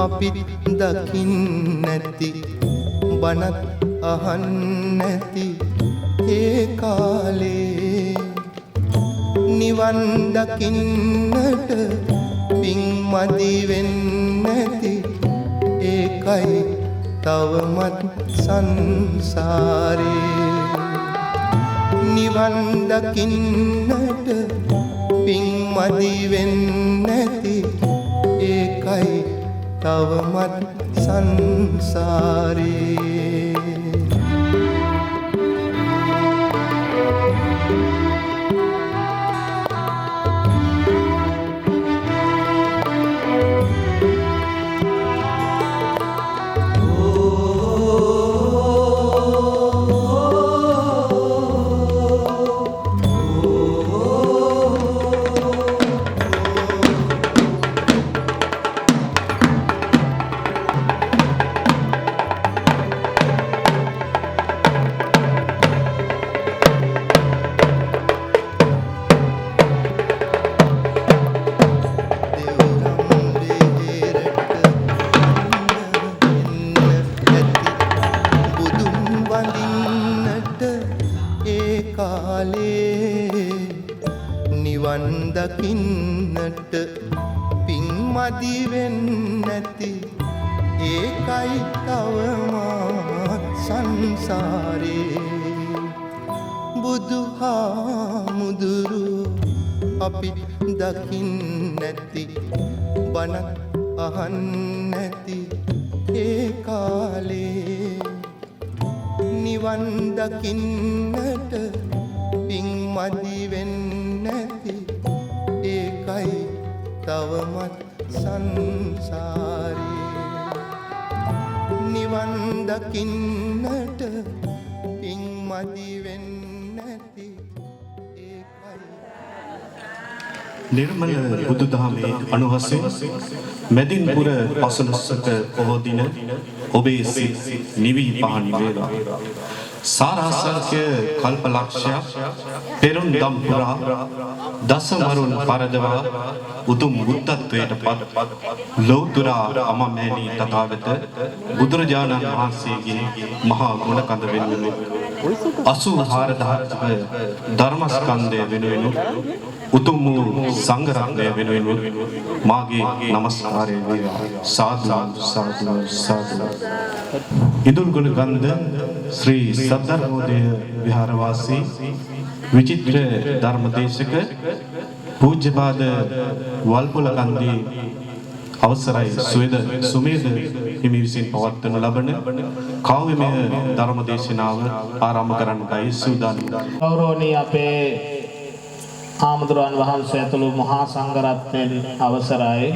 අපිත් දකින් නැති බණත් අහන් නැති ඒ කාලේ නිවන් දකින්නට පින් මදි වෙන්නැති ඒකයි තවමත් සංසාරේ නිවන් දකින්නට පින් මදි වෙන්නැති ඒකයි තවමත් සංසාරේ. නිවන් දකින්නට පින් මදි වෙන්නැති ඒකයි තවමත් සංසාරේ බුදුහාමුදුරුවෝ අපි දකින් නැති බණත් අහන් නැති ඒ කාලේ නිවන් දකින්නට පින් මදි වෙන්නැති ඒකයි තවමත් සංසාරේ නිවන් දකින්නට පින් මදි වෙන්නැති ඒකයි. නිර්මල බුදුදහමේ අනුහසින් මැදින්පුර පසළොස්වක පොහෝ දින ඔබේ සිත් නිවි පහන් වේවා. සාරාංශක කල්ප ලක්ෂයක් පෙරුම් දම් පුරා දසමරුන් පරදවා උතුම් බුද්ධත්වයට පත් ලෞතර අමමෑණී තථාගත බුදුරජාණන් වහන්සේගේ මහා ගුණකඳ වෙනුවෙන් 84000ක ධර්මස්කන්ධය වෙනුවෙන් උතුම් වූ සංඝ රත්නය වෙනුවෙන් මාගේ নমස්කාරය වේවා. සාදු සාදු සාදු. ඉඳුල්ගොඩ ගන්ධ ශ්‍රී සද්ධර්මෝදය විහාරවාසී විචිත්‍ර ධර්මදේශක පූජ්‍යපාද වල්පොල කන්දේ අවසරයි සුවේද සුමේද හිමි විසින් පවත්වනු ලබන කාව්‍යමය ධර්ම දේශනාව ආරම්භ කරන්නටයි සූදානම්. ගෞරවනීය අපේ ආමතුරුන් වහන්සේ ඇතුළු මහා සංඝරත්නයන් අවසරයි.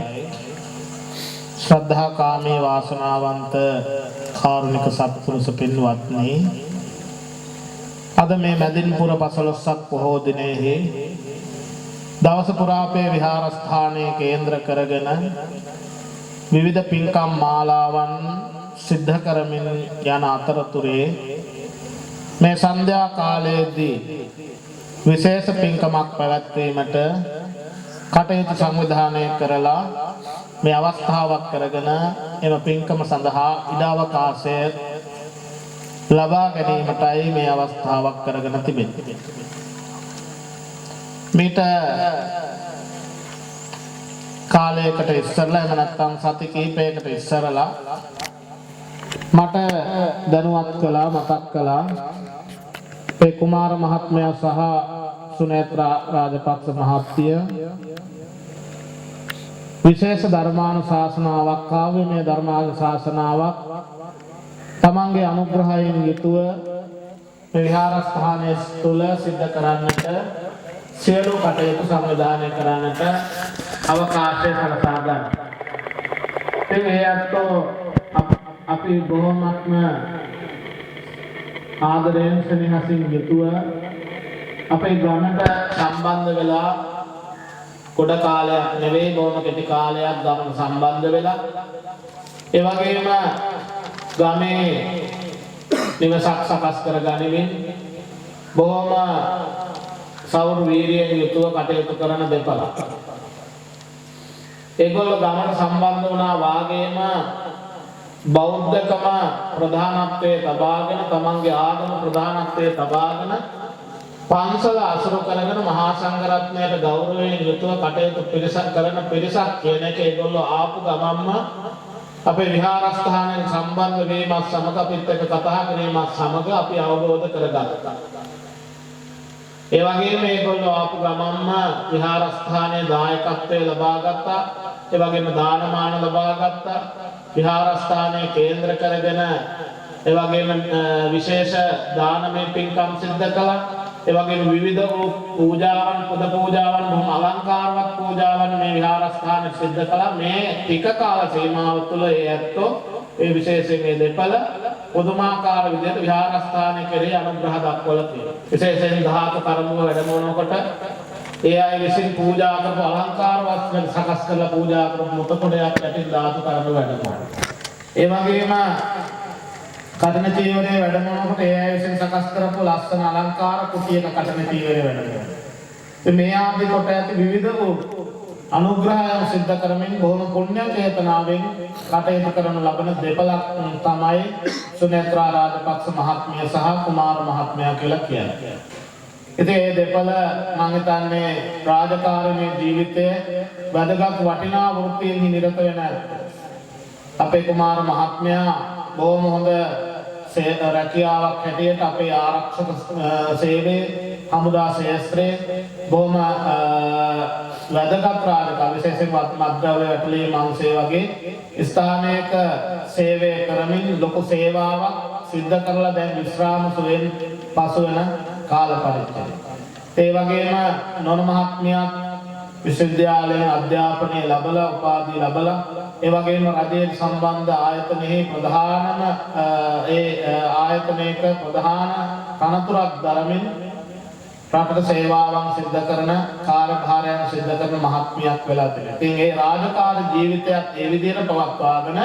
ශ්‍රද්ධාකාමී වාසනාවන්ත කාරුණික සත්පුරුෂ පින්වත්නි, අද මේ මැදින්පුර පසළොස්වක පොහෝ දිනයෙහි දවස පුරා අපේ විහාරස්ථානයේ කේන්ද්‍ර කරගෙන විවිධ පින්කම් මාලාවන් සිද්ධ කරමින් යන අතරතුරේ මේ සන්ධ්‍යා කාලයේදී විශේෂ පින්කමක් පැවැත්වීමට කටයුතු සංවිධානය කරලා මේ අවස්ථාවක් කරගෙන එම පින්කම සඳහා ඉඩ අවකාශය ලබා ගැනීමටයි මේ අවස්ථාවක් කරගෙන තිබෙන්නේ. මීට කාලයකට ඉස්සරලා එහෙම නැත්නම් සති කිහිපයකට ඉස්සරලා මට දැනුවත් කළා, මතක් කළා අපේ කුමාර මහත්මයා සහ සුනේත්‍රා රාජපක්ෂ මහත්මිය විශේෂ ධර්මානුශාසනාවක්, කාව්‍යමය ධර්මානුශාසනාවක් තමන්ගේ අනුග්‍රහයෙන් යුතුව මේ විහාරස්ථානයේ තුල සිද්ධ කරන්නට සියලු කටයුතු සංවිධානය කරන්නට අවකාශය සලසා ගන්න. ඉතින් ඒ අත්ෝ අපි බොහොමත්ම ආදරයෙන් සෙනෙහසින් යුතුව අපේ ගමට සම්බන්ධ වෙලා ගොඩ කාලයක් නෙවෙයි, බොහොම කෙටි කාලයක් ගමට සම්බන්ධ වෙලා, ඒ වගේම ගමේ නිවසක් සකස් කර ගනිමින් බොහොම සෞර වීරියෙන් යුතුව කටයුතු කරන දෙපළක්. ඒගොල්ලෝ ගමට සම්බන්ධ වුණා වාගේම බෞද්ධකම ප්‍රධානත්වයේ තබාගෙන, තමන්ගේ ආගම ප්‍රධානත්වයේ තබාගෙන පන්සල අසුරු කරගෙන මහා සංඝරත්නයට ගෞරවයෙන් යුතුව කටයුතු පිරිසක් කරන පිරිසක් කියන එක ඒගොල්ලෝ ආපු ගමන්ම අපේ විහාරස්ථානයෙන් සම්බන්ධ වීමත් සමග අපිත් එක්ක කතා කිරීමත් සමග අපි අවබෝධ කරගත්තා. ඒ වගේම ඒගොල්ලෝ ආපු ගමන්ම විහාරස්ථානයේ දායකත්වය ලබා ගත්තා. ඒ වගේම දානමාන ලබා ගත්තා. විහාරස්ථානයේ කේන්ද්‍ර කරගෙන ඒ වගේම විශේෂ දානමය පින්කම් සිද්ධ කළා. ඒ වගේම විවිධ වූ පූජාවන්, පොද පූජාවන්, බොහොම අලංකාරවත් පූජාවන් මේ විහාරස්ථානයේ සිද්ධ කළා. මේ ටික කාල සීමාව තුළ ඒ ඇත්තෝ ඒ විශේෂයෙන් මේ දෙපළ පුදුමාකාර විදිහට විහාරස්ථානයේ කෙරෙහි අනුග්‍රහ දක්වලා තියෙනවා. විශේෂයෙන් ධාතු කරමුව වැඩමවනකොට ඒ අය විසින් පූජා කරපු අලංකාර වස්තු සකස් කරලා පූජා කරපු මුතකොඩයක් යටින් ධාතු කරමුව වැඩමවනවා. ඒ වගේම කඨින චීවරයේ වැඩමවනකොට ඒ අය විසින් සකස් කරපු ලස්සන අලංකාර කුටියක කඨින චීවරය වැඩමවනවා. ඉතින් මේ ආදී කොට ඇති විවිධ වූ අනුග්‍රහයන් සිද්ධ කරමින් බොහොම පුණ්‍ය චේතනාවෙන් කටයුතු කරනු ලබන දෙපළක් තමයි සුනේත්‍රා රාජපක්ෂ මහත්මිය සහ කුමාර මහත්මයා කියලා කියන්නේ. ඉතින් මේ දෙපළ මං හිතන්නේ රාජකාරිමය ජීවිතයේ වැදගත් වටිනා වෘත්තීන්හි නිරත වෙන ඇත්ත. අපේ කුමාර මහත්මයා බොහොම හොඳ රැකියාවක් හැටියට අපේ ආරක්ෂක සේවයේ හමුදා ක්ෂේත්‍රයේ බොහොම වැදගත් රාජකාරී, විශේෂයෙන් මත්ද්‍රව්‍ය වැටලීම් අංශය වගේ ස්ථානයක සේවය කරමින් ලොකු සේවාවක් සිද්ධ කරලා දැන් විශ්‍රාම සුවයෙන් පසු වෙන කාල පරිච්ඡේදය. ඒ වගේම නොන මහත්මියත් විශ්වවිද්‍යාලයෙන් අධ්‍යාපනය ලැබලා උපාධිය ලැබලා ඒ වගේම රජයට සම්බන්ධ ආයතනයෙහි ප්‍රධානම ඒ ආයතනයක ප්‍රධාන තනතුරක් දරමින් රටට සේවාවන් සිද්ධ කරන කාර්යභාරයන් සිද්ධ කරන මහත්මියක් වෙලා තිබෙනවා. ඉතින් ඒ රාජකාරී ජීවිතයත් ඒ විදිහට පවත්වාගෙන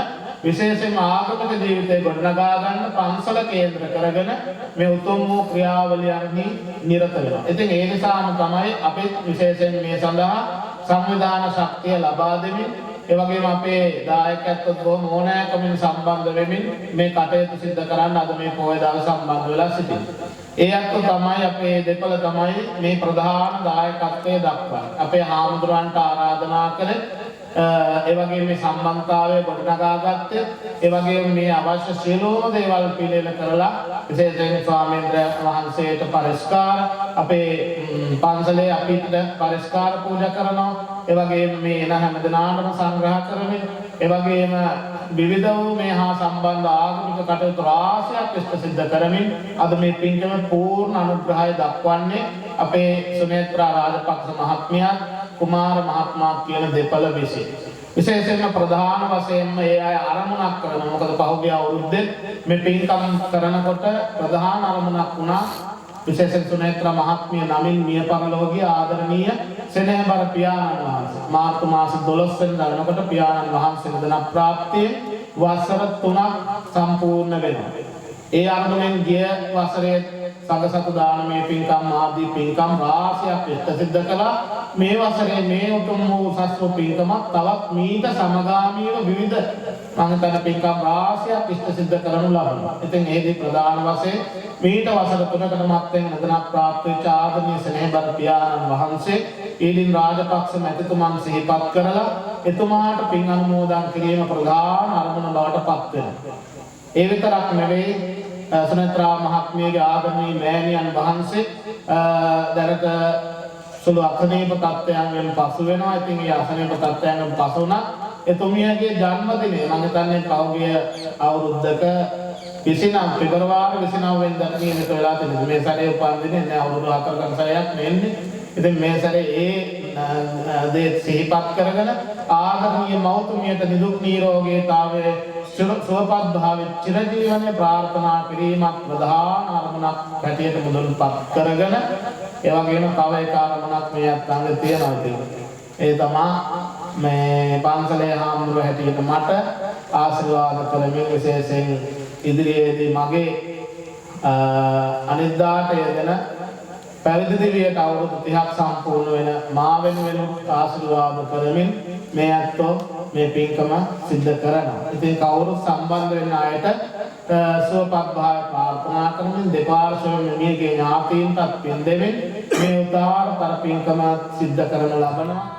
විශේෂයෙන්ම ආගමික ජීවිතය ගොඩනගා ගන්න පන්සල කේන්ද්‍ර කරගෙන මේ උතුම් වූ ක්‍රියාවලියන්හි නිරත වෙනවා. ඉතින් ඒ නිසාම තමයි අපි විශේෂයෙන් මේ සඳහා සංවිධාන ශක්තිය ලබා දෙමින් ඒ වගේම අපේ දායකත්වත් බොහොම ඕනෑකමින් සම්බන්ධ වෙමින් මේ කටයුතු සිද්ධ කරන්න අද මේ පොය දවස සම්බන්ධ වෙලා සිටින්නේ. ඒ අත්තු තමයි අපේ දෙපළ තමයි මේ ප්‍රධාන දායකත්වය දක්වන්නේ. අපේ හාමුදුරන්ට ආරාධනා කළ ඒ වගේම මේ සම්බන්ධතාවය ගොඩනගා ගත්තේ, ඒ වගේම මේ අවශ්‍ය සියලුම දේවල් පිළියෙල කරලා විශේෂයෙන් ස්වාමීන් වහන්සේට පරිස්කාර අපේ පන්සලේ අපිට පරිස්කාර පූජා කරනවා. ඒ වගේම මේ එන හැම දිනාටම සංග්‍රහ කරමින් ඒ වගේම විවිධ වූ මේ හා සම්බන්ධ ආගමික කටයුතු රාශියක් ඉෂ්ට සිද්ධ කරමින් අද මේ පින්කම පූර්ණ අනුග්‍රහය දක්වන්නේ අපේ සුනේත්‍රා රාජපක්ෂ මහත්මියත් කුමාර මහත්මයාත් කියන දෙපළ විසින්. විශේෂයෙන්ම ප්‍රධාන වශයෙන්ම ඒ අය අරමුණක් කරනවා. මොකද පහුගිය අවුරුද්දේ මේ පින්කම් කරනකොට ප්‍රධාන අරමුණක් වුණා විශේෂයෙන් සුනේත්‍රා මහත්මිය නමින් මිය පරලොව ගිය ආදරණීය සෙනෙහබර පියාණන් වහන්සේ. මාර්තු මාස 12 වෙනිදා වෙනකොට පියාණන් වහන්සේ නිදන ප්‍රාප්තිය වසර 3ක් සම්පූර්ණ වෙනවා. ඒ අරමුණෙන් ගිය වසරේ සගසතු දානමය පින්කම් ආදී පින්කම් රාශියක් ඉෂ්ට සිද්ධ කළා. මේ වසරේ මේ උතුම් වූ උසස් වූ පින්කමක් තවත් මීට සමගාමීව විවිධ මං හිතන පින්කම් රාශියක් ඉෂ්ට සිද්ධ කරනු ලබනවා. ඉතින් එහිදී ප්‍රධාන වශයෙන් මීට වසර 3කට මත්තෙන් නිදන ප්‍රාප්ත වෙච්ච ආදරණීය සෙනෙහබර පියාණන් වහන්සේ ඊලින් රාජපක්ෂ මැතිතුමන් සිහිපත් කරලා එතුමාට පින් අනුමෝදන් කිරීම ප්‍රධාන අරමුණ බවට පත් වෙනවා. ඒ විතරක් නෙවෙයි, සුනේත්‍රා මහත්මියගේ ආදරණීය මෑණියන් වහන්සේ දැනට සුළු අසනීප තත්ත්වයන්ගෙන් පසු වෙනවා. ඉතින් ඒ අසනීප තත්ත්වයන්ගෙන් පසු වුණා එතුමියගේ ජන්මදිනය මම හිතන්නේ පහුගිය අවුරුද්දක 29 පෙබරවාරි 29 වෙනිදා නියමිත වෙලා තියෙනවා. මේ සැරේ උපන්දිනේ නෑ, අවුරුදු 4කට සැරයක් නෙන්නේ. ඉතින් මේ සැරේ ඒ දේ සිහිපත් කරගෙන ආදරණීය මෞතුමියට නිදුක් නිරෝගීතාවයේ සුවපත් භාවයේ චිරජීවනයේ ප්‍රාර්ථනා කිරීමක් ප්‍රධාන අරමුණක් හැටියට මුදුන්පත් කරගෙන ඒ වගේම තව එක අරමුණක් මේ අත්ංග තියෙනවා. ඉතින් ඒ තමා මේ පන්සලේ හාමුදුරුවෝ හැටියට මට ආශිර්වාද කරමින් විශේෂයෙන් ඉදිරියේදී මගේ අනිද්දාට යෙදෙන පැවිදි දිවියට අවුරුදු 30ක් සම්පූර්ණ වෙන මා වෙනුවෙන් ආශිර්වාද කරමින් මේ ඇත්තෝ මේ පින්කම සිද්ධ කරනවා. ඉතින් කවුරු සම්බන්ධ වෙන අයට සුවපත් භාවය ප්‍රාර්ථනා කරමින් දෙපාර්ශ්වම මියගිය ඥාතීන්ටත් පින් දෙමින් මේ උදාාරතර පින්කම සිද්ධ කරනු ලබනවා.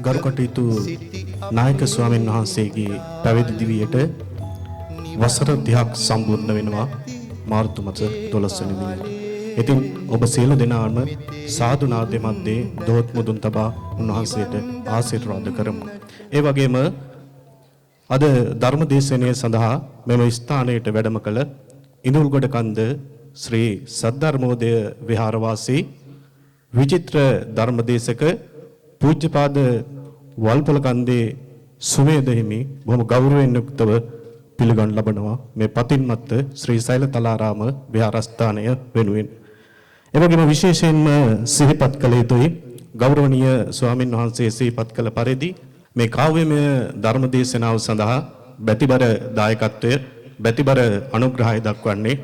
ගරු කටයුතු නායක ස්වාමීන් වහන්සේගේ පැවිදි දිවියට වසර 30ක් සම්පූර්ණ වෙනවා මාර්තු මාස 12 වෙනි දිනට. ඉතින් ඔබ සියලු දෙනාම සාදු නාදය මැද්දේ දොහොත් මුදුන් තබා උන්වහන්සේට ආශිර්වාද කරමු. ඒ වගේම අද ධර්ම දේශනය සඳහා මෙම ස්ථානයට වැඩම කළ ඉඳුල්ගොඩ කන්ද ශ්‍රී සද්ධර්මෝදය විහාරවාසී විචිත්‍ර ධර්මදේශක පූජ්‍යපාද වල්පොල කන්දේ සුමේද හිමි බොහොම ගෞරවයෙන් යුක්තව පිළිගනු ලබනවා මේ පතින්මත්ත ශ්‍රී සෛලතලාරාම විහාරස්ථානය වෙනුවෙන්. එවැගේම විශේෂයෙන්ම සිහිපත් කළ යුතුයි ගෞරවනීය ස්වාමින් වහන්සේ සිහිපත් කළ පරිදි මේ කාව්‍යමය ධර්ම දේශනාව සඳහා බැතිබර දායකත්වය බැතිබර අනුග්‍රහය දක්වන්නේ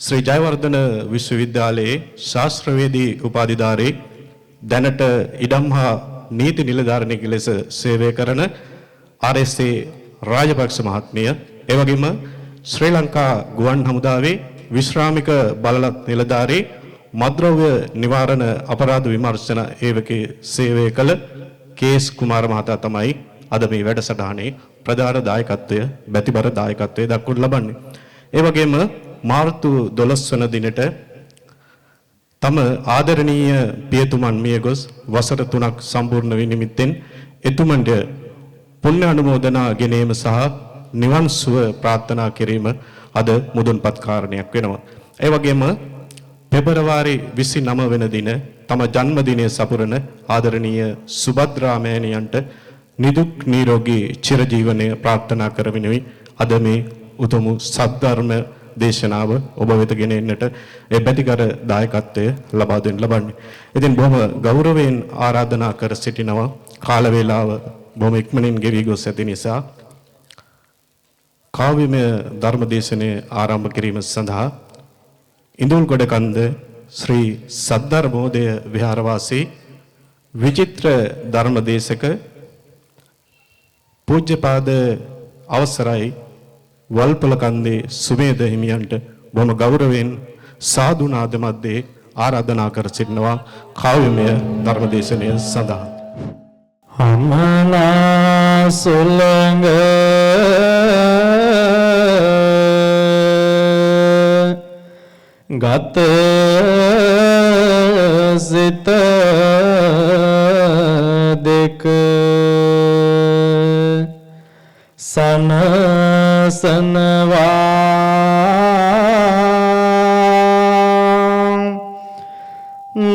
ශ්‍රී ජයවර්ධන විශ්වවිද්‍යාලයේ ශාස්ත්‍රවේදී උපාධිධාරී දැනට ඉඩම් හා නීති නිලධාරිනියෙකු ලෙස සේවය කරන ආර්.එස්.ඒ. රාජපක්ෂ මහත්මිය, ඒ වගේම ශ්‍රී ලංකා ගුවන් හමුදාවේ විශ්‍රාමික බලලත් නිලධාරී මත්ද්‍රව්‍ය නිවාරණ අපරාධ විමර්ශන ඒවකේ සේවය කළ කේ.එස්. කුමාර මහතා තමයි අද මේ වැඩසටහනේ ප්‍රධාන දායකත්වය බැතිබර දායකත්වය දක්වනු ලබන්නේ. ඒ වගේම මාර්තු 12 වන දිනට තම ආදරණීය පියතුමන් මිය ගොස් වසර 3ක් සම්පූර්ණ වී නිමිත්තෙන් එතුමන්ට පුණ්‍ය අනුමෝදනා ගෙනීම සහ නිවන් සුව ප්‍රාර්ථනා කිරීම අද මුදුන්පත් කාරණයක් වෙනවා. ඒ වගේම පෙබරවාරි 29 වෙනි දින තම ජන්මදිනය සපුරන ආදරණීය සුභද්‍රා මෑණියන්ට නිදුක් නිරෝගී චිරජීවනය ප්‍රාර්ථනා කරමිනුයි අද මේ උතුම් සද්ධර්ම දේශනාව ඔබ වෙත ගෙන එන්නට ඒ බැතිකර දායකත්වය ලබා දෙන්න ලබන්නේ. ඉතින් බොහොම ගෞරවයෙන් ආරාධනා කර සිටිනවා. කාල වේලාව බොහොම ඉක්මනින් ගෙවි ගොස් ඇති නිසා කාව්‍යමය ධර්ම දේශනය ආරම්භ කිරීම සඳහා ඉඳුල්ගොඩ කන්ද ශ්‍රී සද්ධර්මෝදය විහාරවාසී විචිත්‍ර ධර්ම දේශක පූජ්‍යපාද අවසරයි වල්පොල කන්දේ සුමේද හිමියන්ට බොහොම ගෞරවයෙන් සාදු නාද මැද්දේ ආරාධනා කර සිටිනවා කාව්‍යමය ධර්ම දේශනය සඳහා. හමනා සුළඟ ගත සිත දෙක සනසනවා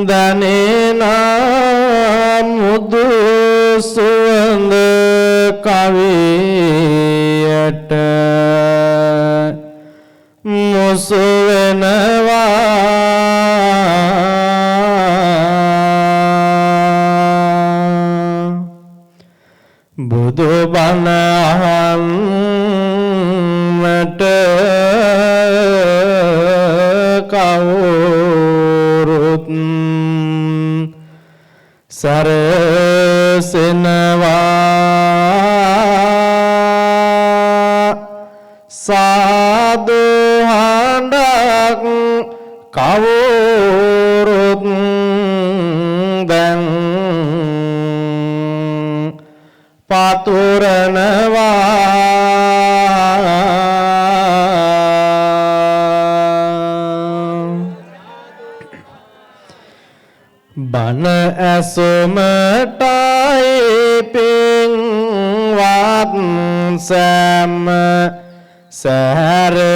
දනේන මුදු සුවඳ කවියට මුසු වෙනවා බුදු බණ අහන්නට කවුරුත් සරසෙනවා සාදු හඬක් කවුරුත් දැන් පතුරනවා බණ ඇසුමටයි පින්වත් සෑම සැරසෙන්නේ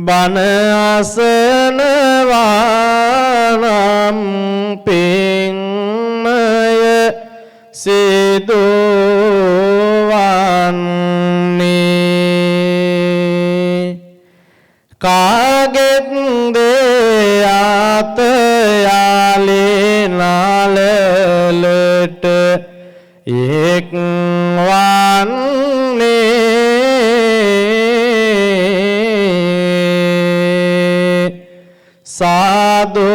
බණ අසනවා නම් පින්මය සිදුවන්නේ. කාගෙත් දේ අත යාලේ නාලලට එක් වන්නේ. සාදු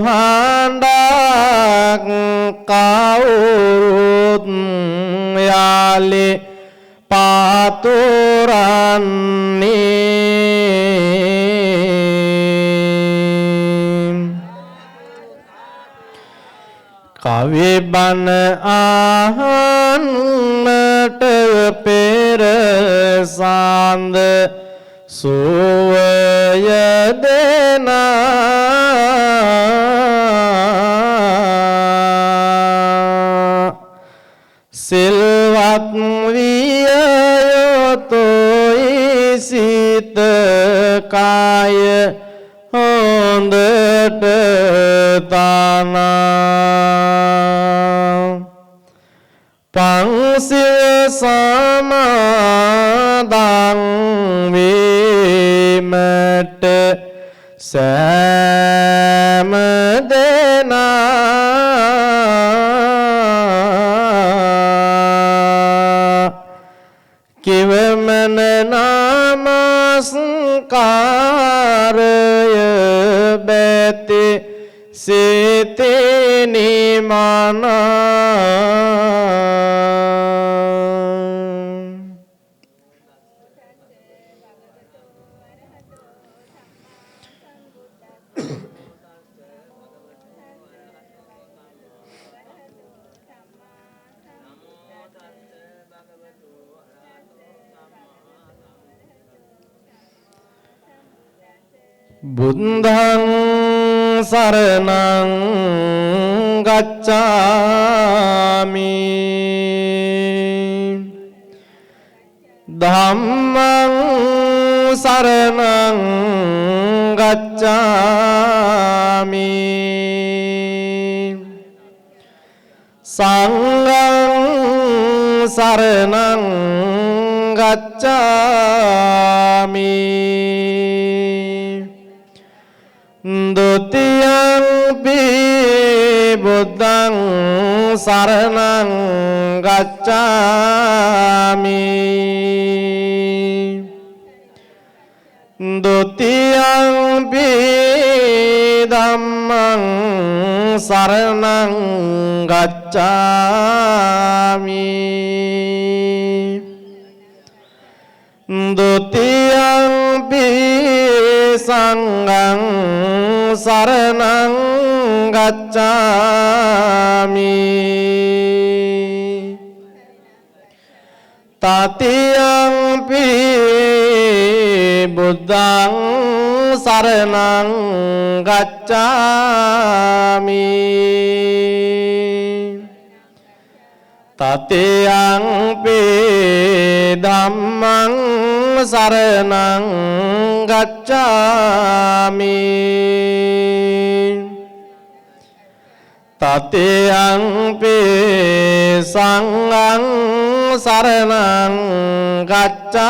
හඬක් කවුරුත් යාලේ පාතුරන්නේ. කවි බණ අහන්නට පෙර සාන්ද සුවය දෙන සිල්වත් විය යුතුයි සිත කාය හොඳට තනා. පංසිල් සමාදන් වීමට සෑම දෙනා කිවමන නමස්කාරය බැති සිතේ නිමනා. බුද්ධං සරණං ගච්ඡාමි, ධම්මං සරණං ගච්ඡාමි, සංඝං සරණං ගච්ඡාමි. ဒ ුතියංපි බුද්ධං සරණං ගච්ඡාමි, ဒ ුතියංපි ධම්මං සරණං ගච්ඡාමි, ဒ ුතියංපි සංඝං සරණං ගච්ඡාමි, තතියංපි බුද්ධං සරණං ගච්ඡාමි, තතියංපි ධම්මං සරණං ගච්ඡාමි, තතියංපි සංඝං සරණං ගච්ඡාමි.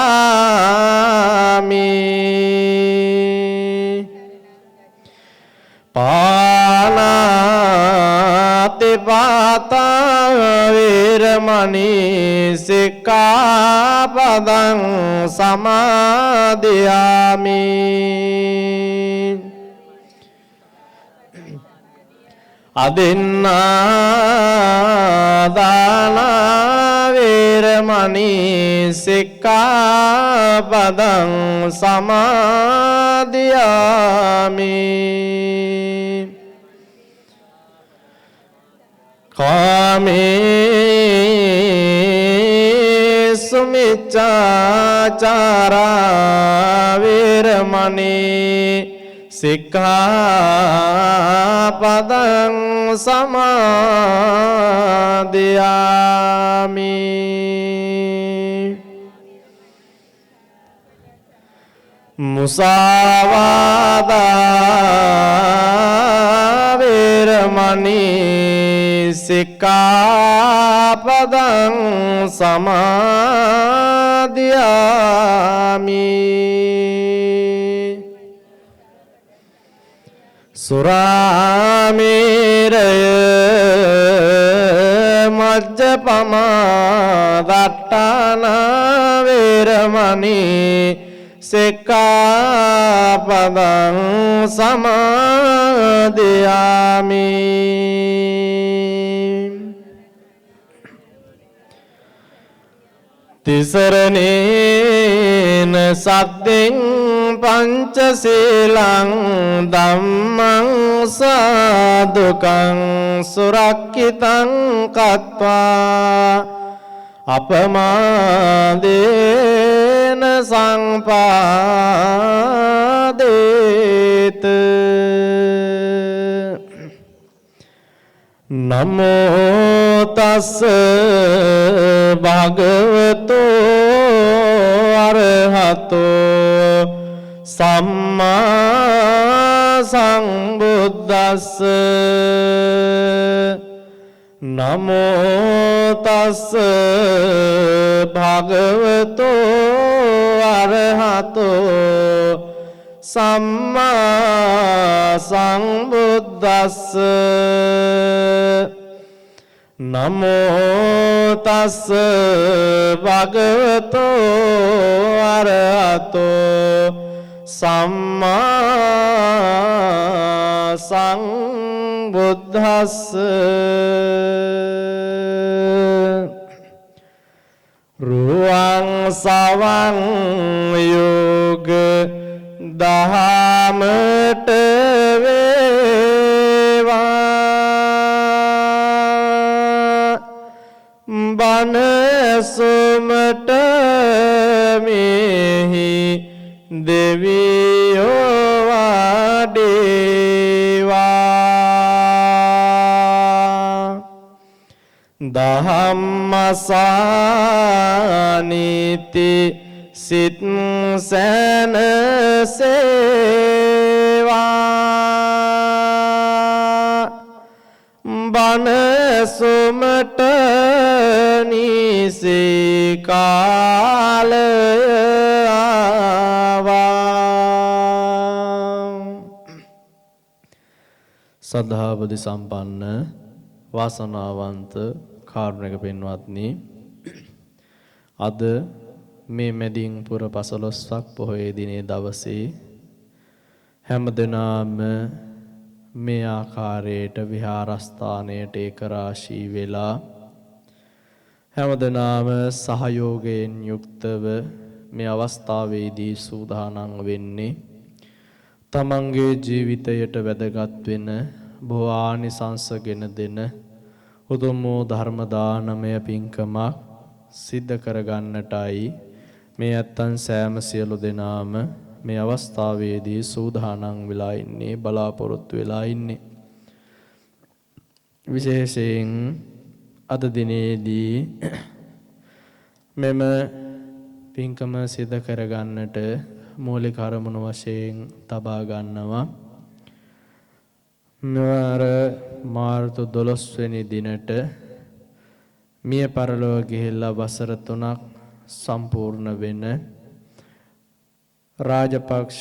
පාණාති පාතා වේරමණී සික්ඛාපදං සමාදියාමි. අදින්නා දාන වේරමණී සික්ඛාපදං සමාදියාමි. කාමේසු මිච්ඡාචාරා වේරමණී සික්ඛාපදං සමාදියාමි. මුසාවාදා වේරමණී සික්ඛාපදං සමාදියාමි. සුරාමේරය මජ්ජපමා දට්ඨාන වේරමණී සික්ඛාපදං සමාදියාමි. තිසරණේන සද්දෙන් පංචශීලං ධම්මං සාදුකං සුරක්ඛිතං කତ୍වා අපමාදේන සංපාදේත. නමෝ තස්ස භගවතු අරහතෝ සම්මා සම්බුද්දස්ස. නමෝ තස්ස භගවතු අරහතෝ සම්මා සම්බුද්දස්ස. නමෝ තස්ස භගවතු අරහතෝ සම්මා සම්බුද්දස්ස. රුවන් සවන් යුග දහමට වේවා බණ සුමට මෙහි දෙවියෝ වඩේවා. දහම්මසානිති සිත් සැනසේවා. බණ සුමට නිසි කාලය ආවා. සද්ධා බුද්ධ සම්පන්න වාසනාවන්ත කාරුණික පින්වත්නි, අද මේ මැදින් පුර 15ක් පොහොය දිනේ දවසේ හැම දිනම මේ ආකාරයට විහාරස්ථානයට ඒකරාශී වෙලා හැම දිනම සහයෝගයෙන් යුක්තව මේ අවස්ථාවේදී සූදානම් වෙන්නේ තමන්ගේ ජීවිතයට වැදගත් වෙන බොහෝ ආනිසංසගෙන දෙන උතුම් වූ ධර්ම දානමය පින්කමක් සිද්ධ කරගන්නටයි මේ ඇත්තන් සෑම සියලු දෙනාම මේ අවස්ථාවේදී සූදානම් වෙලා ඉන්නේ, බලාපොරොත්තු වෙලා ඉන්නේ. විශේෂයෙන් අද දිනේදී මෙම පින්කම සිද්ධ කරගන්නට මූලික අරමුණු වශයෙන් තබා ගන්නවා මෙවර මාර්තු 12 වෙනි දිනට මිය පරලොව ගිහිල්ලා වසර 3ක් සම්පූර්ණ වෙන රාජපක්ෂ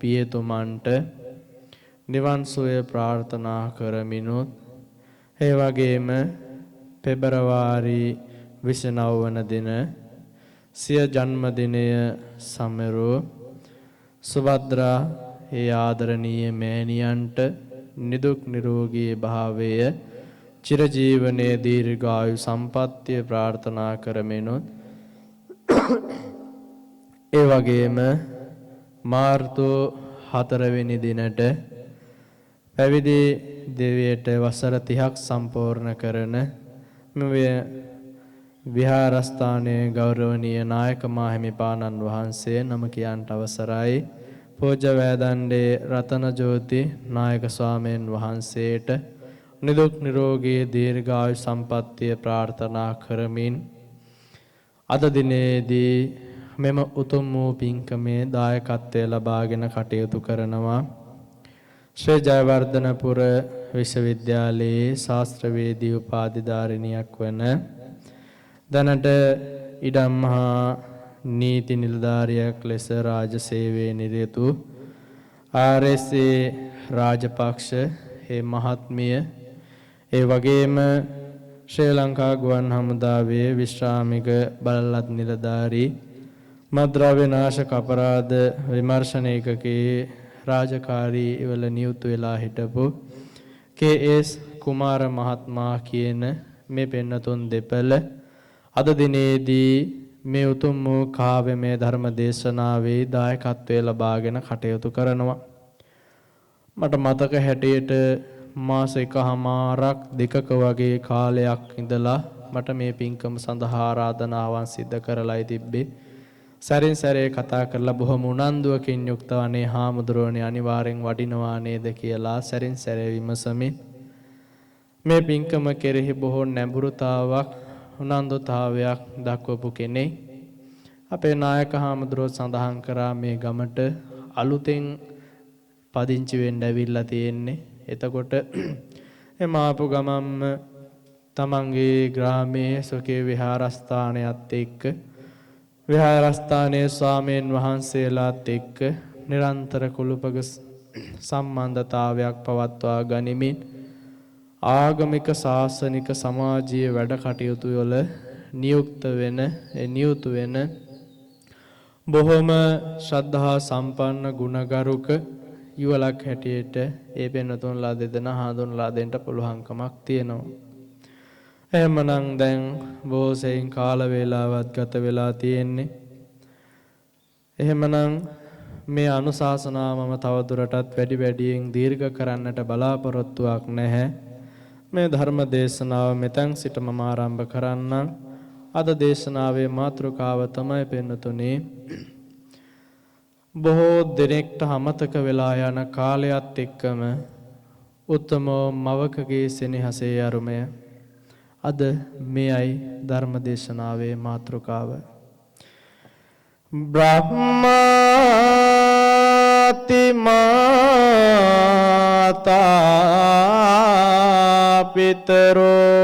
පියතුමන්ට නිවන් සුවය ප්‍රාර්ථනා කරමිනුත්, ඒ වගේම පෙබරවාරි 29 වන දින සිය ජන්මදිනය සමරූ සුභද්‍රා ඒ ආදරණීය මෑණියන්ට නිදුක් නිරෝගී භාවය චිරජීවනයේ දීර්ඝායු සම්පන්නිය ප්‍රාර්ථනා කරමිනුත්, ඒ වගේම මාර්තු 4 වෙනි දිනට පැවිදි දෙවියට වසර 30ක් සම්පූර්ණ කරන මේ විහාරස්ථානයේ ගෞරවනීය නායක මාහිමිපාණන් වහන්සේ නම කියන්ට අවසරයි. පූජ්‍ය වෑදණ්ඩේ රතන ජෝති නායක ස්වාමීන් වහන්සේට නිදුක් නිරෝගී දීර්ඝායු සම්පන්නිය ප්‍රාර්ථනා කරමින් අද දිනේදී මෙම උතුම් වූ පින්කමේ දායකත්වය ලබාගෙන කටයුතු කරනවා. ශ්‍රී ජයවර්ධනපුර විශ්වවිද්‍යාලයේ ශාස්ත්‍රවේදී උපාධිධාරිනියක් වන දැනට ඉඩම් හා නීති නිලධාරියක් ලෙස රාජ සේවයේ නිරතු ආර්.එස්.ඒ. රාජපක්ෂ ඒ මහත්මිය, ඒ වගේම ශ්‍රී ලංකා ගුවන් හමුදාවේ විශ්‍රාමික බලලත් නිලධාරී මත්ද්‍රව්‍ය නාශක අපරාධ විමර්ශන ඒකකයේ රාජකාරී වල නියුතු වෙලා හිටපු කේ.එස්. කුමාර මහත්මයා කියන මේ පෙන්නතුන් දෙපළ අද දිනේදී මේ උතුම් වූ කාව්‍යමය ධර්ම දේශනාවේ දායකත්වය ලබාගෙන කටයුතු කරනවා. මට මතක හැටියට මාස එකහමාරක් දෙකක වගේ කාලයක් ඉඳලා මට මේ පින්කම සඳහා ආරාධනාවන් සිද්ධ කරලායි තිබ්බේ. සැරින් සැරේ කතා කරලා බොහොම උනන්දුවකින් යුක්තව අනේ හාමුදුරුවනේ අනිවාර්යෙන් වඩිනවා නේද කියලා සැරින් සැරේ විමසමින් මේ පින්කම කෙරෙහි බොහෝ නැඹුරුතාවක් උනන්දුතාවයක් දක්වපු කෙනෙක්. අපේ නායක හාමුදුරුවෝ සඳහන් කරා මේ ගමට අලුතෙන් පදිංචි වෙන්න ඇවිල්ලා තියෙන්නේ. එතකොට එම ආපු ගමන්ම තමන්ගේ ග්‍රාමයේ ස්වකීය විහාරස්ථානයත් එක්ක විහාරස්ථානයේ ස්වාමීන් වහන්සේලාත් එක්ක නිරන්තර කුළුපග සම්බන්ධතාවයක් පවත්වා ගනිමින් ආගමික ශාසනික සමාජීය වැඩ කටයුතු වල නියුක්ත වෙන නියුතු වෙන බොහොම ශ්‍රද්ධා සම්පන්න ගුණගරුක යුවලක් හැටියට ඒ පෙන්නතුන්ලා දෙදෙනා හඳුන්ලා දෙන්න පුළුවන්කමක් තියෙනවා. එහෙමනම් දැන් බොහෝ සෙයින් කාල වේලාවත් ගත වෙලා තියෙන්නේ. එහෙමනම් මේ අනුශාසනාව මම තවදුරටත් වැඩි වැඩියෙන් දීර්ඝ කරන්නට බලාපොරොත්තුවක් නැහැ. මේ ධර්ම දේශනාව මෙතෙන් සිට මම ආරම්භ කරන්නම්. අද දේශනාවේ මාතෘකාව තමයි පෙන්නතුනේ බොහෝ දෙනෙක්ට අමතක වෙලා යන කාලයත් එක්කම උත්තමෝ මවකගේ සෙනෙහසේ අරුමය. අද මෙයයි ධර්ම දේශනාවේ මාතෘකාව. බ්‍රහ්මාති මාතා පිතරෝ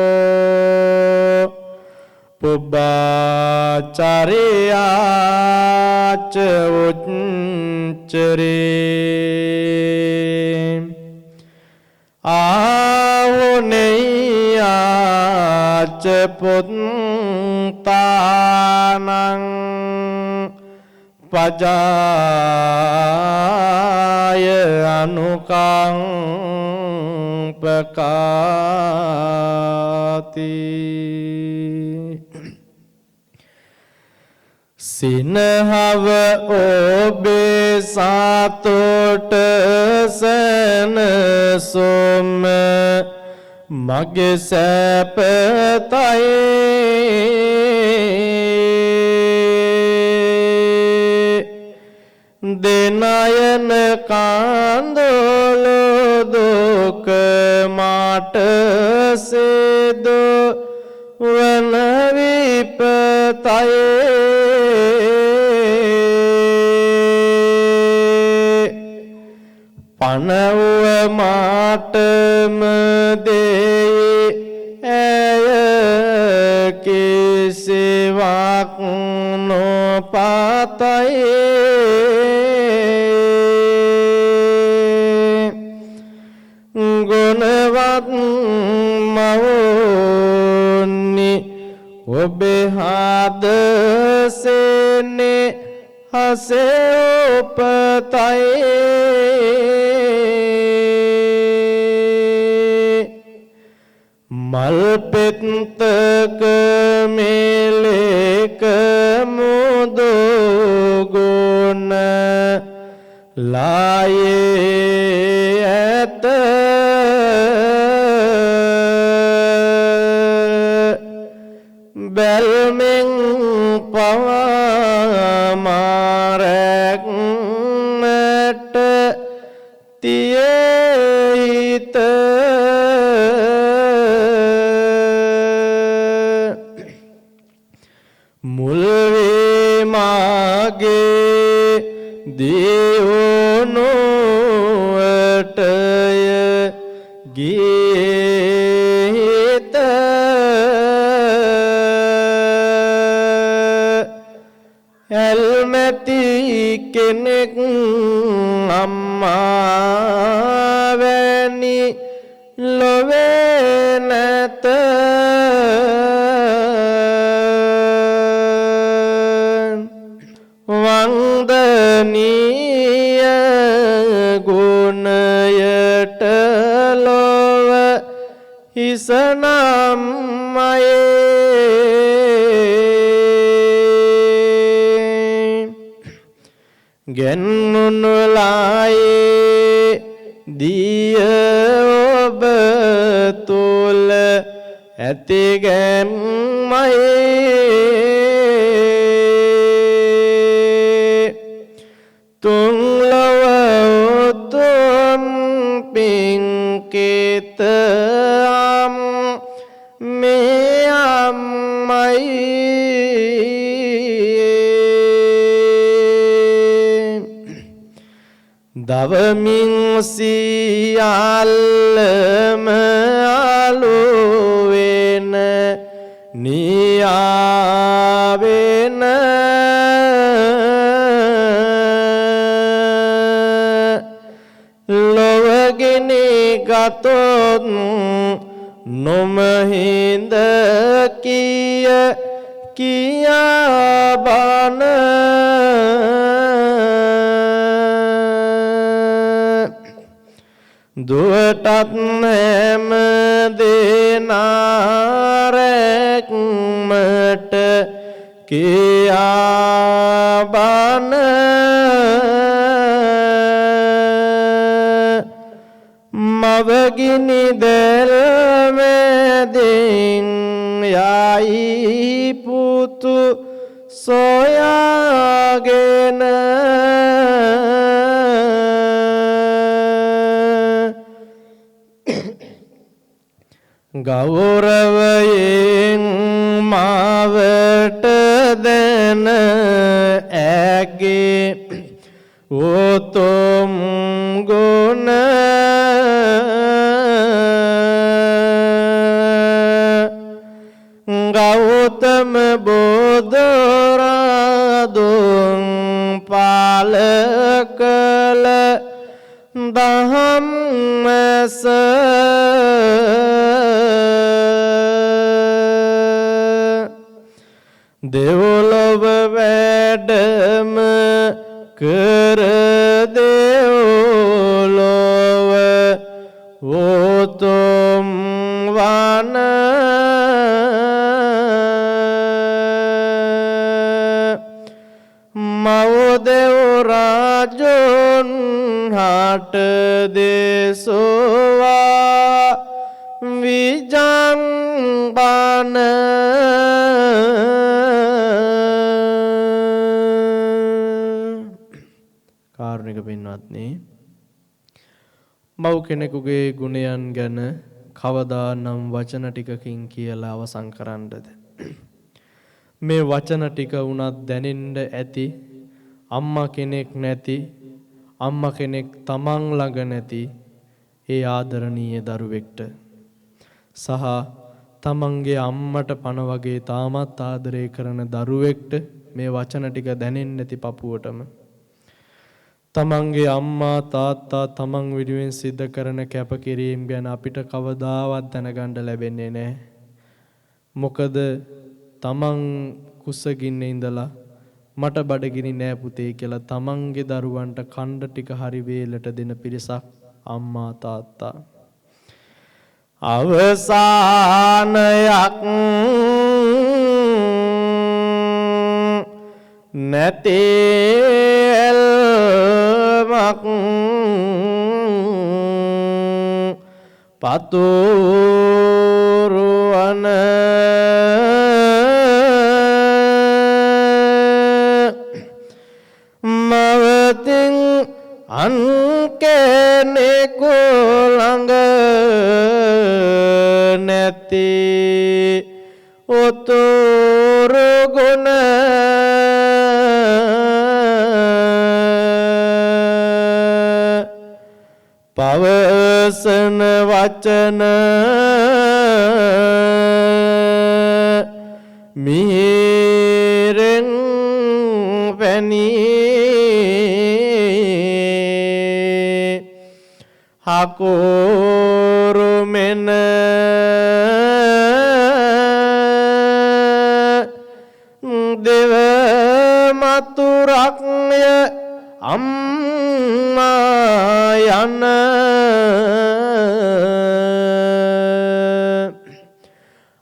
පුබ්බාචරියාච උච්චරේ ආවුනේයාච පුත්තානං පජාය අනුකම්පකාති. සිනහව ඔබේ සතුට සැනසුම මගේ සැපතයි. දෙනයන කඳුළු දුක මට සිදු වන විපතයි. පණවුව මාටම දෙයි ඇය කිසිවක් නොපතයි. ගුණවත් මවුනි ඔබේ හදසෙනේ හසේ උපතයි. මල් පෙත්තක මේලේක මුදු ගුණ ලායේ ඇත. බැල්මෙන් පවා මාරැක්මට තියේ හිත. මුල් වේ දියුණුවටය ගියේ හිත ඇල්මැති කෙනෙක් අම්මා වැනි ලොවේ නැත. වන්දනීය ගුණයට ලොව හිස නම් අයේ ගැන්වුණු ලායේ දිය ඔබ තුල ඇති ගැම්මයි. තුන් ලොව උතුම් පින් කිත මේ අම්මයි. දවමින් සියල්ලම අලු වෙන නියාවෙන ලොවගෙන ගතොත් නොමහින්ද කිය කියා බන දුවටත් හැම දෙනා රැක්මට කියා බන මවගිනි දැල් මැදින් යයි පුතු සොයාගෙන ගෞරවයෙන් මාවට දෙන ඇගේ උතුම් ගුණ ගෞතම බුදුරදුන් පාල කළ දහම් මැස දෙව්ලොව වැඩම කර දෙව්ලොව උතුම් වන මව් දෙව් රාජුන් හට දෙසුවා විජංබන. කාරුණික පින්වත්නි, මව් කෙනෙකුගේ ගුණයන් ගැන කවදානම් වචන ටිකකින් කියලා අවසන් කරන්නද? මේ වචන ටික වුණත් දැනෙන්න ඇති අම්මා කෙනෙක් නැති, අම්මා කෙනෙක් තමන් ළඟ නැති ඒ ආදරණීය දරුවෙක්ට සහ තමන්ගේ අම්මට පණ වගේ තාමත් ආදරය කරන දරුවෙක්ට මේ වචන ටික දැනෙන්නේ නැති පපුවටම තමන්ගේ අම්මා තාත්තා තමන් වෙනුවෙන් සිද්ධ කරන කැපකිරීම ගැන අපිට කවදාවත් දැනගන්න ලැබෙන්නේ නැහැ. මොකද තමන් කුසගින්නේ ඉඳලා මට බඩගිනි නෑ පුතේ කියලා තමන්ගේ දරුවන්ට කණ්ඩ ටික හරි වේලට දෙන පිරිසක් අම්මා තාත්තා. අවසානයක් නැති ඇල්මක් පතුරුවන මවතින් අන් කෙනෙකු ළඟ නැති උතුරු ගුණ. පවසන වචන මිහිරෙන් පැනී හකුරු මෙන දෙව මතුරක්ය අම්මා යන